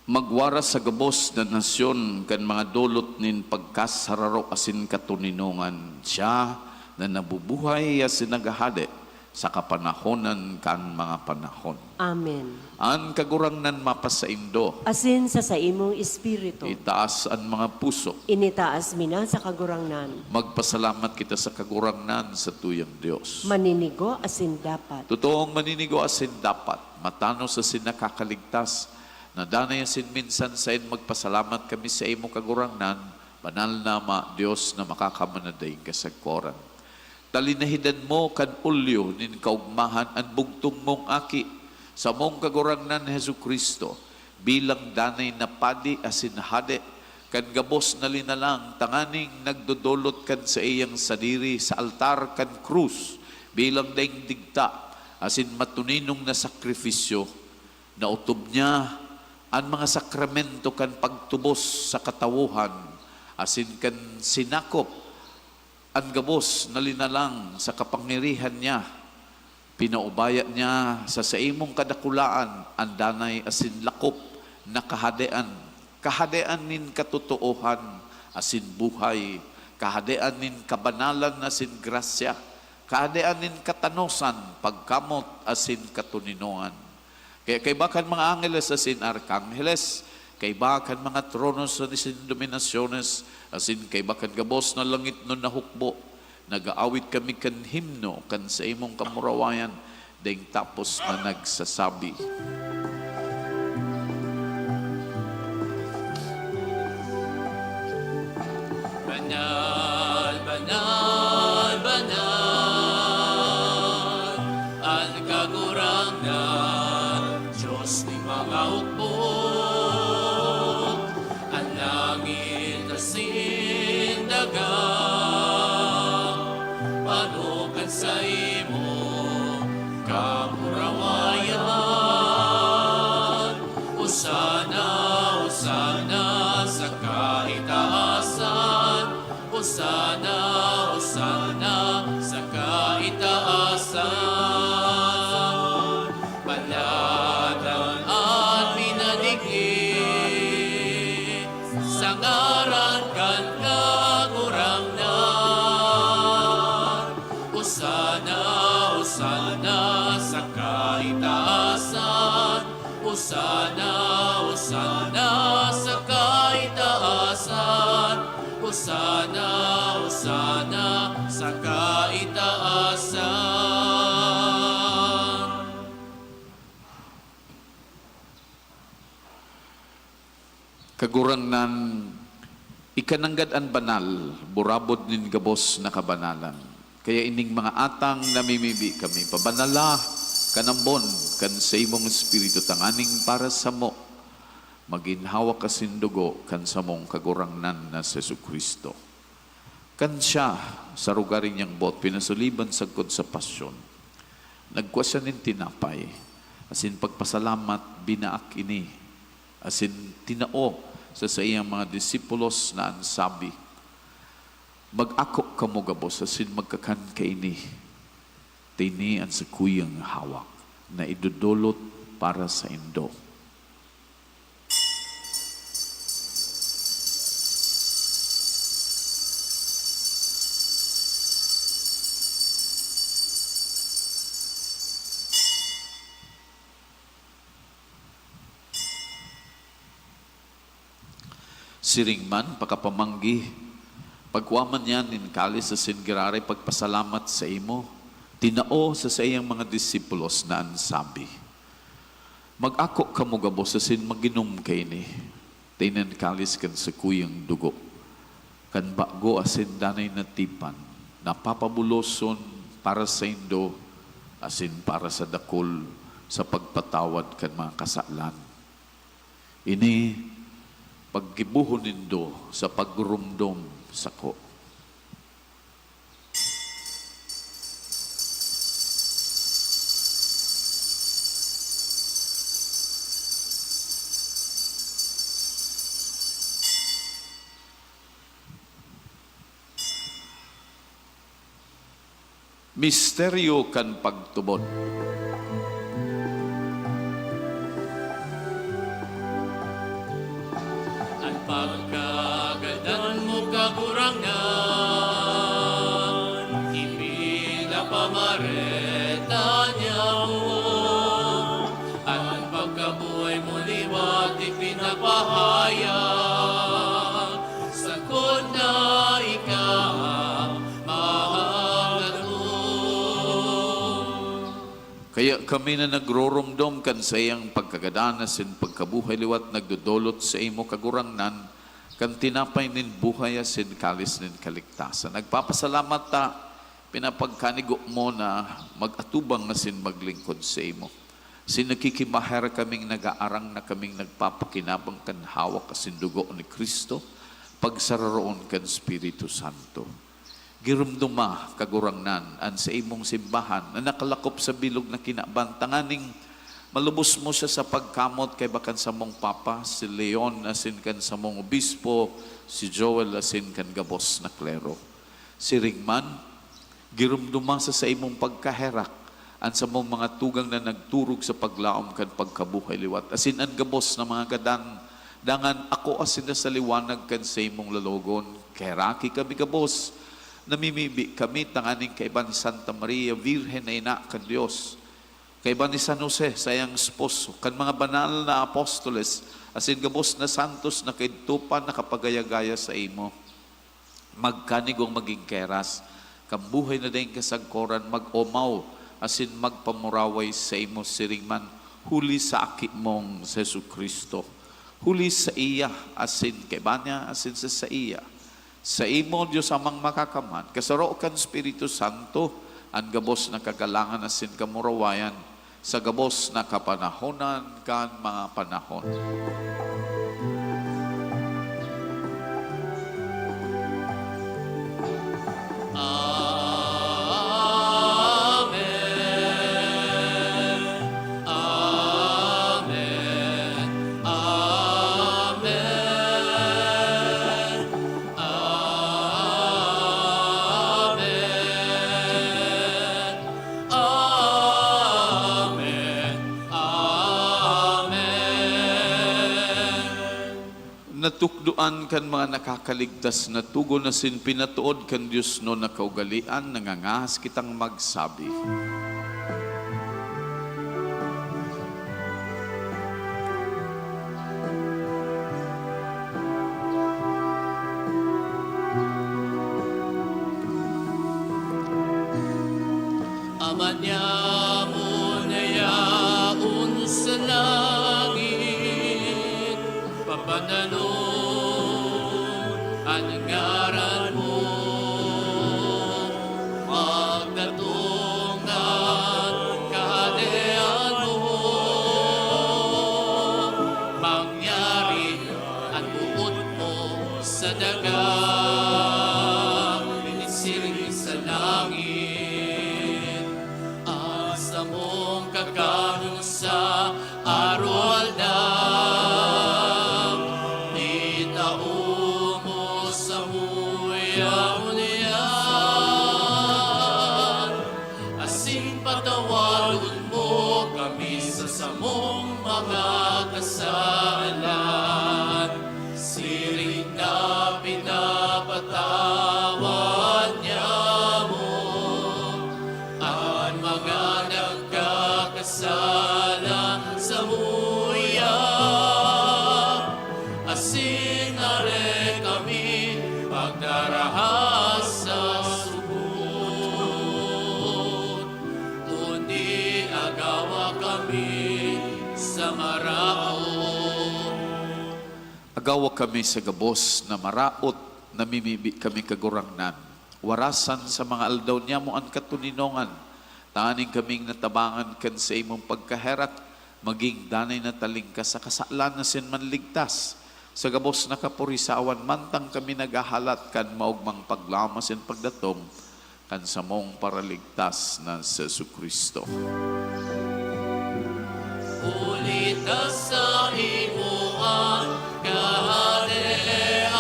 magwaras sa gabos na nasyon kan mga dolot nin pagkasararo asin katoninongan. Siya na nabubuhay asin naghahade sa kapanahonan kan mga panahon. Amen. An Kagurangnan mapasaindo. Asin sa saimong espiritu. Itaas an mga puso. Initaas mi na sa Kagurangnan. Magpasalamat kita sa Kagurangnan, satuyang Dios. Maninigo asin dapat. Totoong maninigo asin dapat, matanos asin nakakaligtas, na danay asin minsan saen magpasalamat kami saimo, Kagurangnan, Banal na Ama, Dios na makakamana daing kasagkoran. Talinahidan mo kan olyo nin kaogmahan an bugtong mong Aki, samong Kagurangnan Jesu-Cristo, bilang danay na Padi asin Hade kan gabos na linalang, tanganing nagdodolot kan saiyang sadiri sa altar kan krus bilang daing digta asin matuninong na sakrifisyo, naotob niya an mga sakramento kan pagtubos sa katawohan asin kan sinakop an gabos na linalang sa kapangyarihan niya. Pinaubaya niya sa saimong kadakulaan an danay asin lakop na kahadean, kahadean nin katotoohan asin buhay, kahadean nin kabanalan asin grasya, kahadean nin katanosan, pagkamot asin katoninongan. Kaya kaiba kan mga angeles asin arkangheles, kaiba kan mga tronos asin dominasyones, asin kaiba kan gabos na langitnon na hukbo, nag-aawit kami kan himno kan saimong kamurawayan, daing tapos na nagsasabi, "Banal, banal, banal, an Kagurangnan, Dios nin mga hukbo, an langit asin daga, pano kan saimong kamurawayan. Hosana, Hosana sa kaitaasan, Hosana, Hosana sa kaitaasan. Palad an minadikit sa ngaran kan Kagurangnan. Hosana, Hosana sa kaitaasan. Hosana, Hosana sa kaitaasan. Hosana, Hosana sa kaitaasan." Kagurangnan, ika nanggad an banal, burabod nin gabos na kabanalan. Kaya ining mga atang namimibi kami, pabanala kan ambon kan saimong Espiritu tanganing para samo, magin hawak asin dugo kan samong Kagurangnan na si Jesu-Cristo. Kan siya, sa rugaring niyang boot, pinasuliban sagkod sa pasyon, nagkua siya nin tinapay, asin pagpasalamat, binaak ini, asin tinao sa saiyang mga disipulos na an sabi, "Mag-ako kamo gabos asin magkakan kaini. Ta ini an sakuyang hawak na idodolot para saindo." Siring man, pakapamanggi, pagkua man niya nin kalis asin giraray pagpasalamat saimo, tinao sa saiyang mga disipulos na an sabi, "Mag-ako kamo gabos asin mag-inom kaini. Ito an kalis kan sakuyang dugo, kan bago asin danay na tipan, na papabuloson para saindo asin para sa dakul sa pagpatawad kan mga kasalan. Ini paggibohon nindo sa pagromdom sako. Misteryo kan pagtubod. An pagkagadan mo, Kagurangnan, ipinapamareta niamo. An pagkabuhay mo liwat ipinapahayag, sagkod na ika mahagadon. Kaya kami na nagroromdom kan saiyang pagkagadan asin pagkabuhay liwat nagdodolot saimo, Kagurangnan, kan tinapay nin buhay asin kalis nin kaligtasan. Nagpapasalamat ta, pinapagkanigo mo na mag-atubang asin maglingkod saimo. Asin nakikimaherak kaming nagaarang na kaming nagpapakinabang kan hawak asin dugo ni Cristo, pagsararoon kan Espiritu Santo. Giromdoma, Kagurangnan, an saimong simbahan na nakalakop sa bilog na kinaban, tanganing malubos mo siya sa pagkamot kaiba kan samong Papa, si Leon, asin kan samong Obispo, si Joel, asin kan gabos na klero. Siring man, giromdoma sa saimong pagkaherak an samong mga tugang na nagturog sa paglaom kan pagkabuhay liwat, asin an gabos na mga gadan. Dangan ako asin na sa liwanag kan saimong lologon, kaheraki kami gabos. Namimibi kami tanganing kaiba ni Santa Maria, Birhen na Ina kan Dios, kaiba ni San Jose, saiyang esposo, kan mga banal na apostoles, asin gabos na santos na kaidto pa nakapagaya-gaya saimo. Magkanigong magin keras kan buhay na daing kasagkoran, mag-omaw asin magpamuraway saimo, siring man huli sa Aki mong si Jesu-Cristo. Huli saiya, asin kaiba niya, asin sa saiya, saimo, Dios Amang Makakamhan, kasaro kan Espiritu Santo, an gabos na kagalangan asin kamurawayan, sa gabos na kapanahonan kan mga panahon. Amen. Amen. Amen. Amen. Amen. Amen. Natukdoan kan mga nakakaligtas na togon asin pinatood kan diosnon na kaugalean, nangangahas kitang magsabi. Ama niamo na yaon sa langit, papadanon an ngaran mo. Magdatong an Kahadean mo. Mangyari an boot mo sa daga, siring sa langit. An samong kakanon sa araw-aldaw, itao mo samuya ngunyan, asin patawaron mo kami sa samong mga kasalan, siring na pinapatawad niamo an mga nagkakasala samuya, asin dai kami pagdaraha sa sugod, kundi agawa kami sa maraot. Gawa kami sa gabos na maraot, namimibi kami, Kagurangnan. Warasan sa mga aldaw niyamo an katoninongan, tanganing kaming natabangan kan saimong pagkaherak, magin danay na talingkas sa kasalan asin manligtas sa gabos na kapurisawan, mantang kami naghahalat kan maogmang paglaom asin pagdatom kan samong Paraligtas na si Jesu-Cristo. Huli ta saimo an kahadean,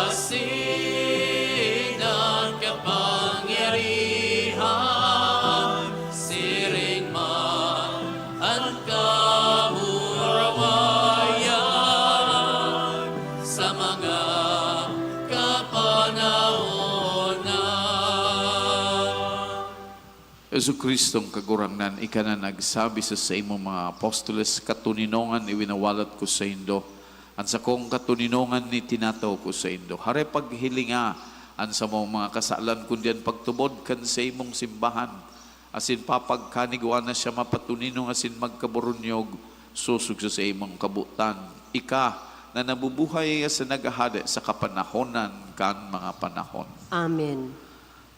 asin an kapangyarihan, siring man an kamurawayan sa mga kapanahonan. Jesu-Cristong Kagurangnan, ika na nagsabi sa saimong mga apostoles, "Katoninongan iwinawalat ko saindo, an sakong katoninongan itinataw ko saindo." Hare, paghilinga an samong mga kasalan, kundi an pagtubod kan saimong simbahan, asin papagkanigwa na siya mapatoninong asin magkaburunyog sosog sa saimong kabotan, ika na nabubuhay asin naghahade sa kapanahonan kan mga panahon. Amen.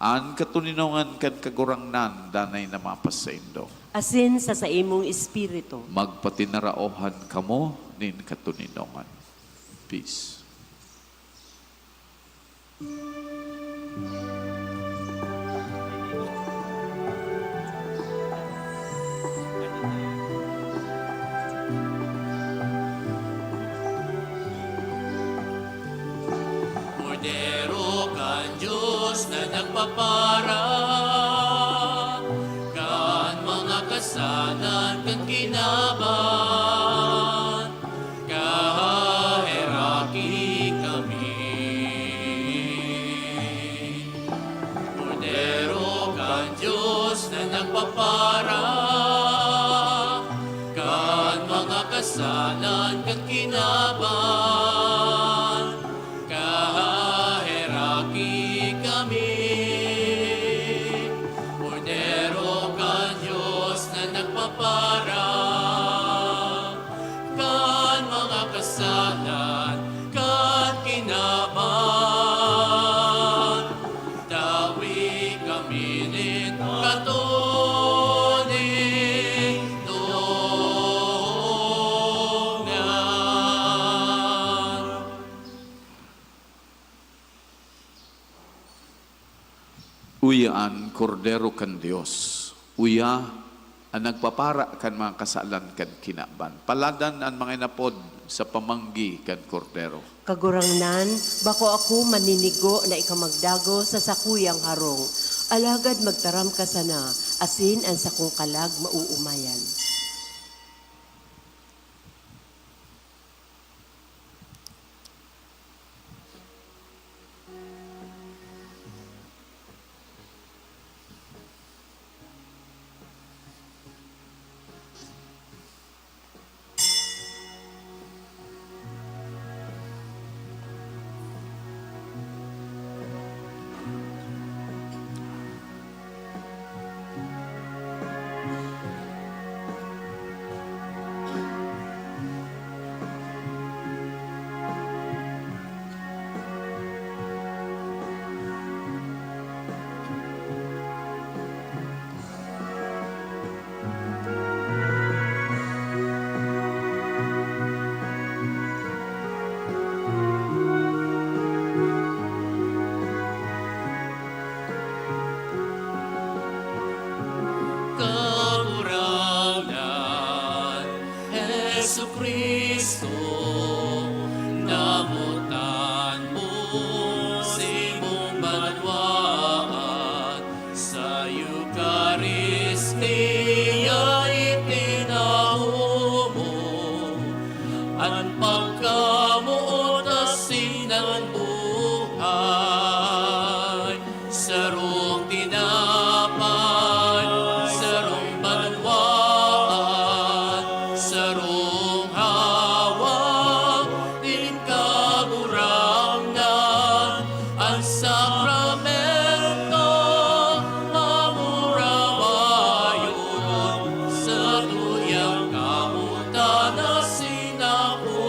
An katoninongan kan Kagurangnan danay na mapasaindo. Asin sa saimong espiritu. Magpatinaraohan kamo nin katoninongan. Peace. Kordero kan Dios na nagpapara kan mga kasalan kan kinaban, kahaheraki kami. Kordero kan Dios na nagpapara kan mga kasalan kan kinaban, kahaheraki kami. Kordero kan Dios na nagpapara kan mga kasalan kan kinaban, tawi kami nin katoninongan. Uya an Kordero kan Dios. Uya an nagpapara kan mga kasalan kan kinaban. Paladan an mga inapod sa pamanggi kan Kordero. Kagurangnan, bako ako maninigo na ika magdagos sa sakuyang harong, alagad magtaram ka sana, asin an sakong kalag mauumayan. Kagurangnan, Jesu-Cristo, namotan mo si mong banwaan, sa Eukaristia itinawo mo an pagkamoot asin an buhay. Sarong tinapay, sarong banwaan, sarong hawak nin Kagurangnan, an sakramento mamurawayon sa tuyang kamotan asin ako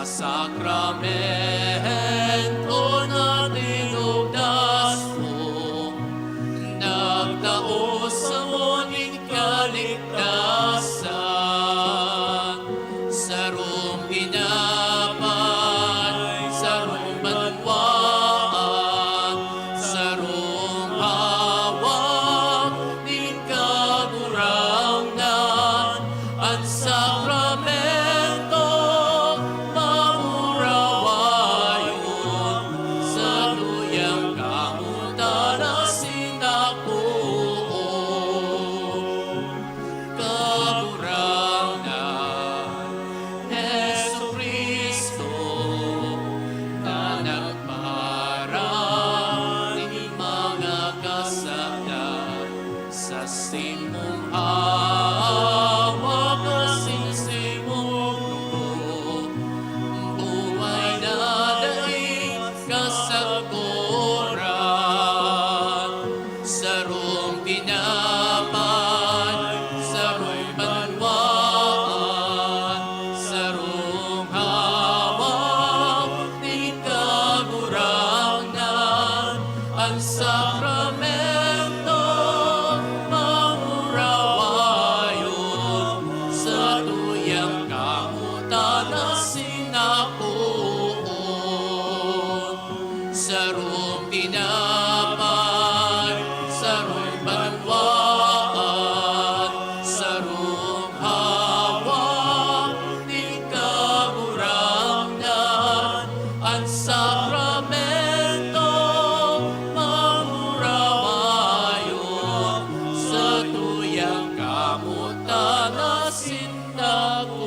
Sakramento na tinugdas mo, nagtao samo nin kaligtasan. Sarong tinapay, sarong banwaan, sarong hawak nin Kagurangnan, an sakramento mamurawayon, satuyang kamotan asin akoon. Kagurangnan, Jesu-Cristo, na nagparan nin mga kasalan, sa simong hawak asin simong lugod, buhay na daing kasakoran. Sarong tinapay, sarong banwaan, sarong hawak nin Kagurangnan, an sakramento mamurawayon, satuyang kamotan asin akoon. Sarong tinapay, sarong banwaan, sarong hawak nin Kagurangnan, an sakramento mamurawayon, satuyang kamotan asin akoon.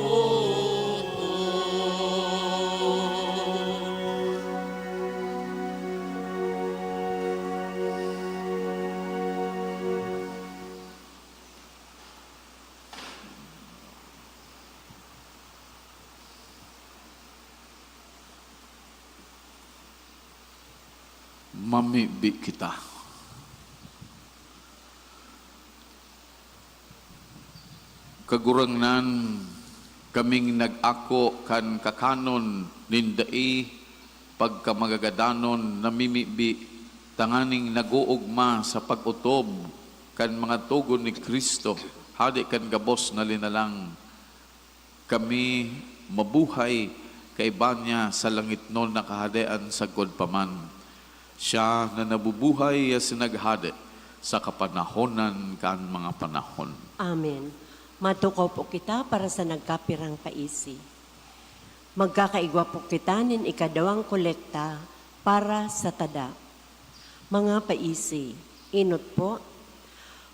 Mamibi kita. Kagurangnan, kaming nag-ako kan kakanon nin dai pagkamagagadanon namimibi, tanganing nag-oogma sa pag-otob kan mga togon ni Cristo, hade kan gabos na linalang. Kami mabuhay kaiba niya sa langitnon na Kahadean sagkod pa man. Siya na nabubuhay asin naghade sa kapanahonan kan mga panahon. Amen. Matukaw po kita para sa nagkapirang paisi. Magkakaigwa po kita nin ikadawang kolekta para sa tada. Mga paisi, enot po.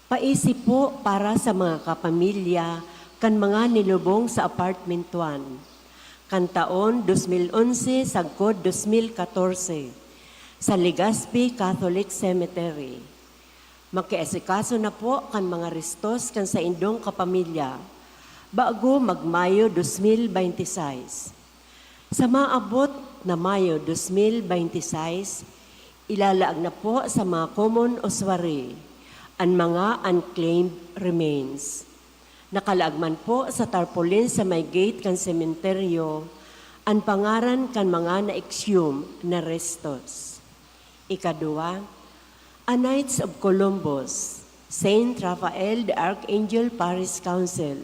Paisi po para sa mga kapamilya kan mga nilubong sa apartment one, kan taon dos mil onse sagkod dos mil katorse, sa Legazpi Catholic Cemetery. Makiasikaso na po kan mga restos kan saindong kapamilya bago mag-Mayo dos mil baynte sais. Sa maabot na Mayo dos mil baynte sais, ilalaag na po sa mga common ossuary an mga unclaimed remains. Nakalaag man po sa tarpaulin sa may gate kan sementeryo an pangaran kan mga na-exhume na restos. Ikaduwa, a Knights of Columbus, Saint Raphael the Archangel Parish Council,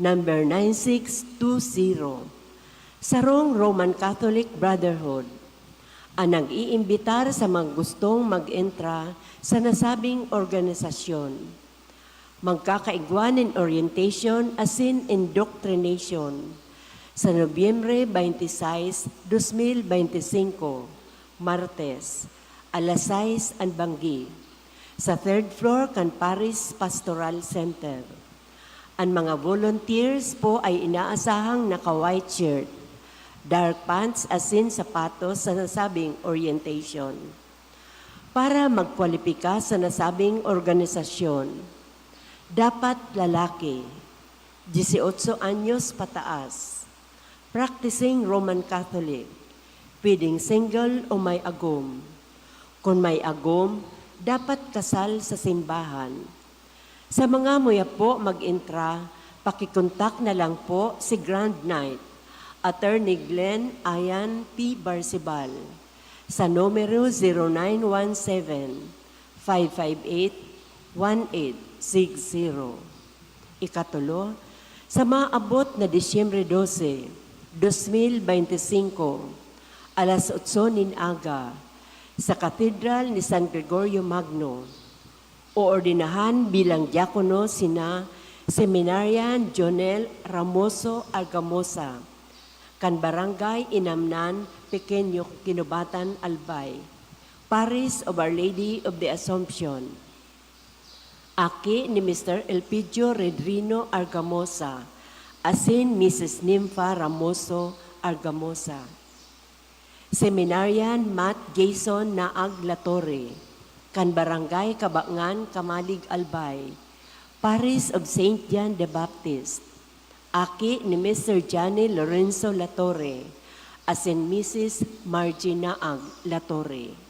number nine six two zero, sarong Roman Catholic Brotherhood, an nag-iimbitar sa mga gustong mag-entra sa nasabing organisasyon. Magkakaigwa nin orientation asin indoctrination sa Nobyembre baynte sais, dos mil baynte singko, Martes, alas sais an banggi, sa third floor kan Parish Pastoral Center. An mga volunteers po ay inaasahang naka-white shirt, dark pants asin sapatos sa nasabing orientation. Para magkwalipika sa nasabing organisasyon, dapat lalaki, dieciocho anyos pataas, practicing Roman Catholic, pwedeng single o may agom. Kun may agom, dapat kasal sa simbahan. Sa mga muya po mag-entra, pakikontak na lang po si Grand Knight Attorney Glenn Ayan P. Barcibal, sa numero zero nine one seven, five five eight, one eight six zero. Ikatulo, sa maabot na Disyembre dose, dos mil bente singko, alas otso nin aga, sa Katedral ni San Gregorio Magno, oordenahan bilang diakono sina Seminarian Jonel Ramoso Argamosa, kan Barangay Inamnan, Pequeño Kinubatan, Albay, Parish of Our Lady of the Assumption. Aki ni Mister Elpidio Redrino Argamosa asin Missus Nympha Ramoso Argamosa. Seminarian Matt Jason Naag Latorre, kan Barangay Kabangan, Camalig, Albay, Parish of Saint John the Baptist. Aki ni Mister Johnny Lorenzo Latorre asin Missus Margie Naag Latorre.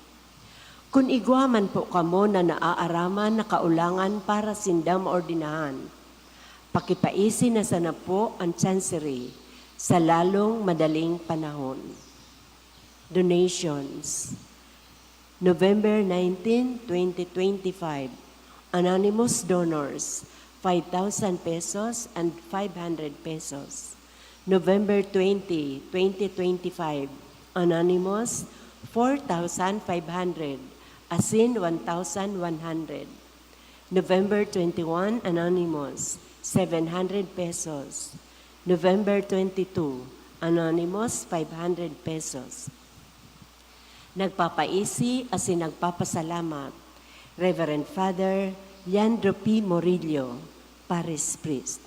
Kun igwa man po kamo na naaaraman na kaulangan para sinda maordenahan, pakipaisi na sana po an Chancery sa lalong madaling panahon. Donations. November nineteen, twenty twenty-five, anonymous donors, five thousand pesos and five hundred pesos. November twenty, twenty twenty-five, anonymous, four thousand five hundred, asin one thousand one hundred. November twenty-one, anonymous, seven hundred pesos. November twenty-two, anonymous, five hundred pesos. Nagpapaisi asin nagpapasalamat, Reverend Father Leandro P. Morillo, Parish Priest.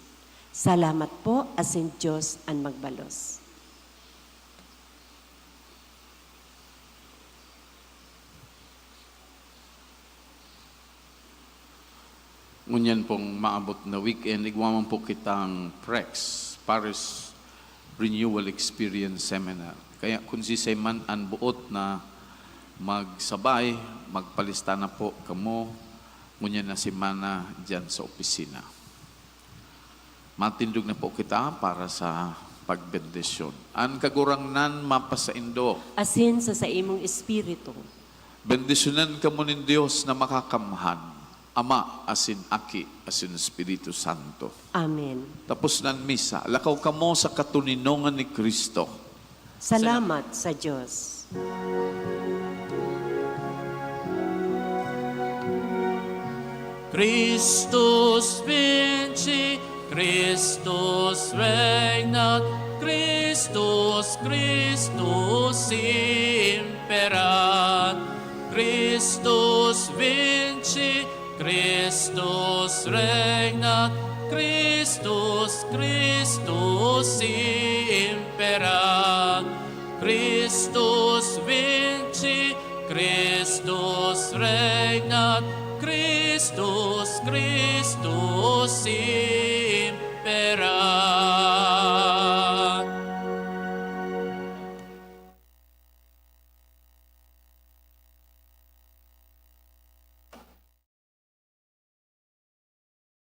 Salamat po asin Diyos an magbalos. Ngunyan pong maabot na weekend, igwa man po kitang PREX, Parish Renewal Experience Seminar. Kaya kun siisay man an boot na magsabay, magpalista na po kamo ngunyan na semana diyan sa opisina. Matindog na po kita para sa pagbendisyon. An Kagurangnan mapasaindo. Asin sa saimong espiritu. Bendisyonan kamo nin Dios na Makakamhan, Ama, asin Aki, asin Espiritu Santo. Amen. Tapos na an misa, lakaw kamo sa katoninongan ni Cristo. Salamat sa Diyos. Christus vinci, Christus regnat, Christus, Christus imperat. Christus vinci, Christus regnat, Christus, Christus imperat. Christus vinci, Christus regnat, Christus, Christus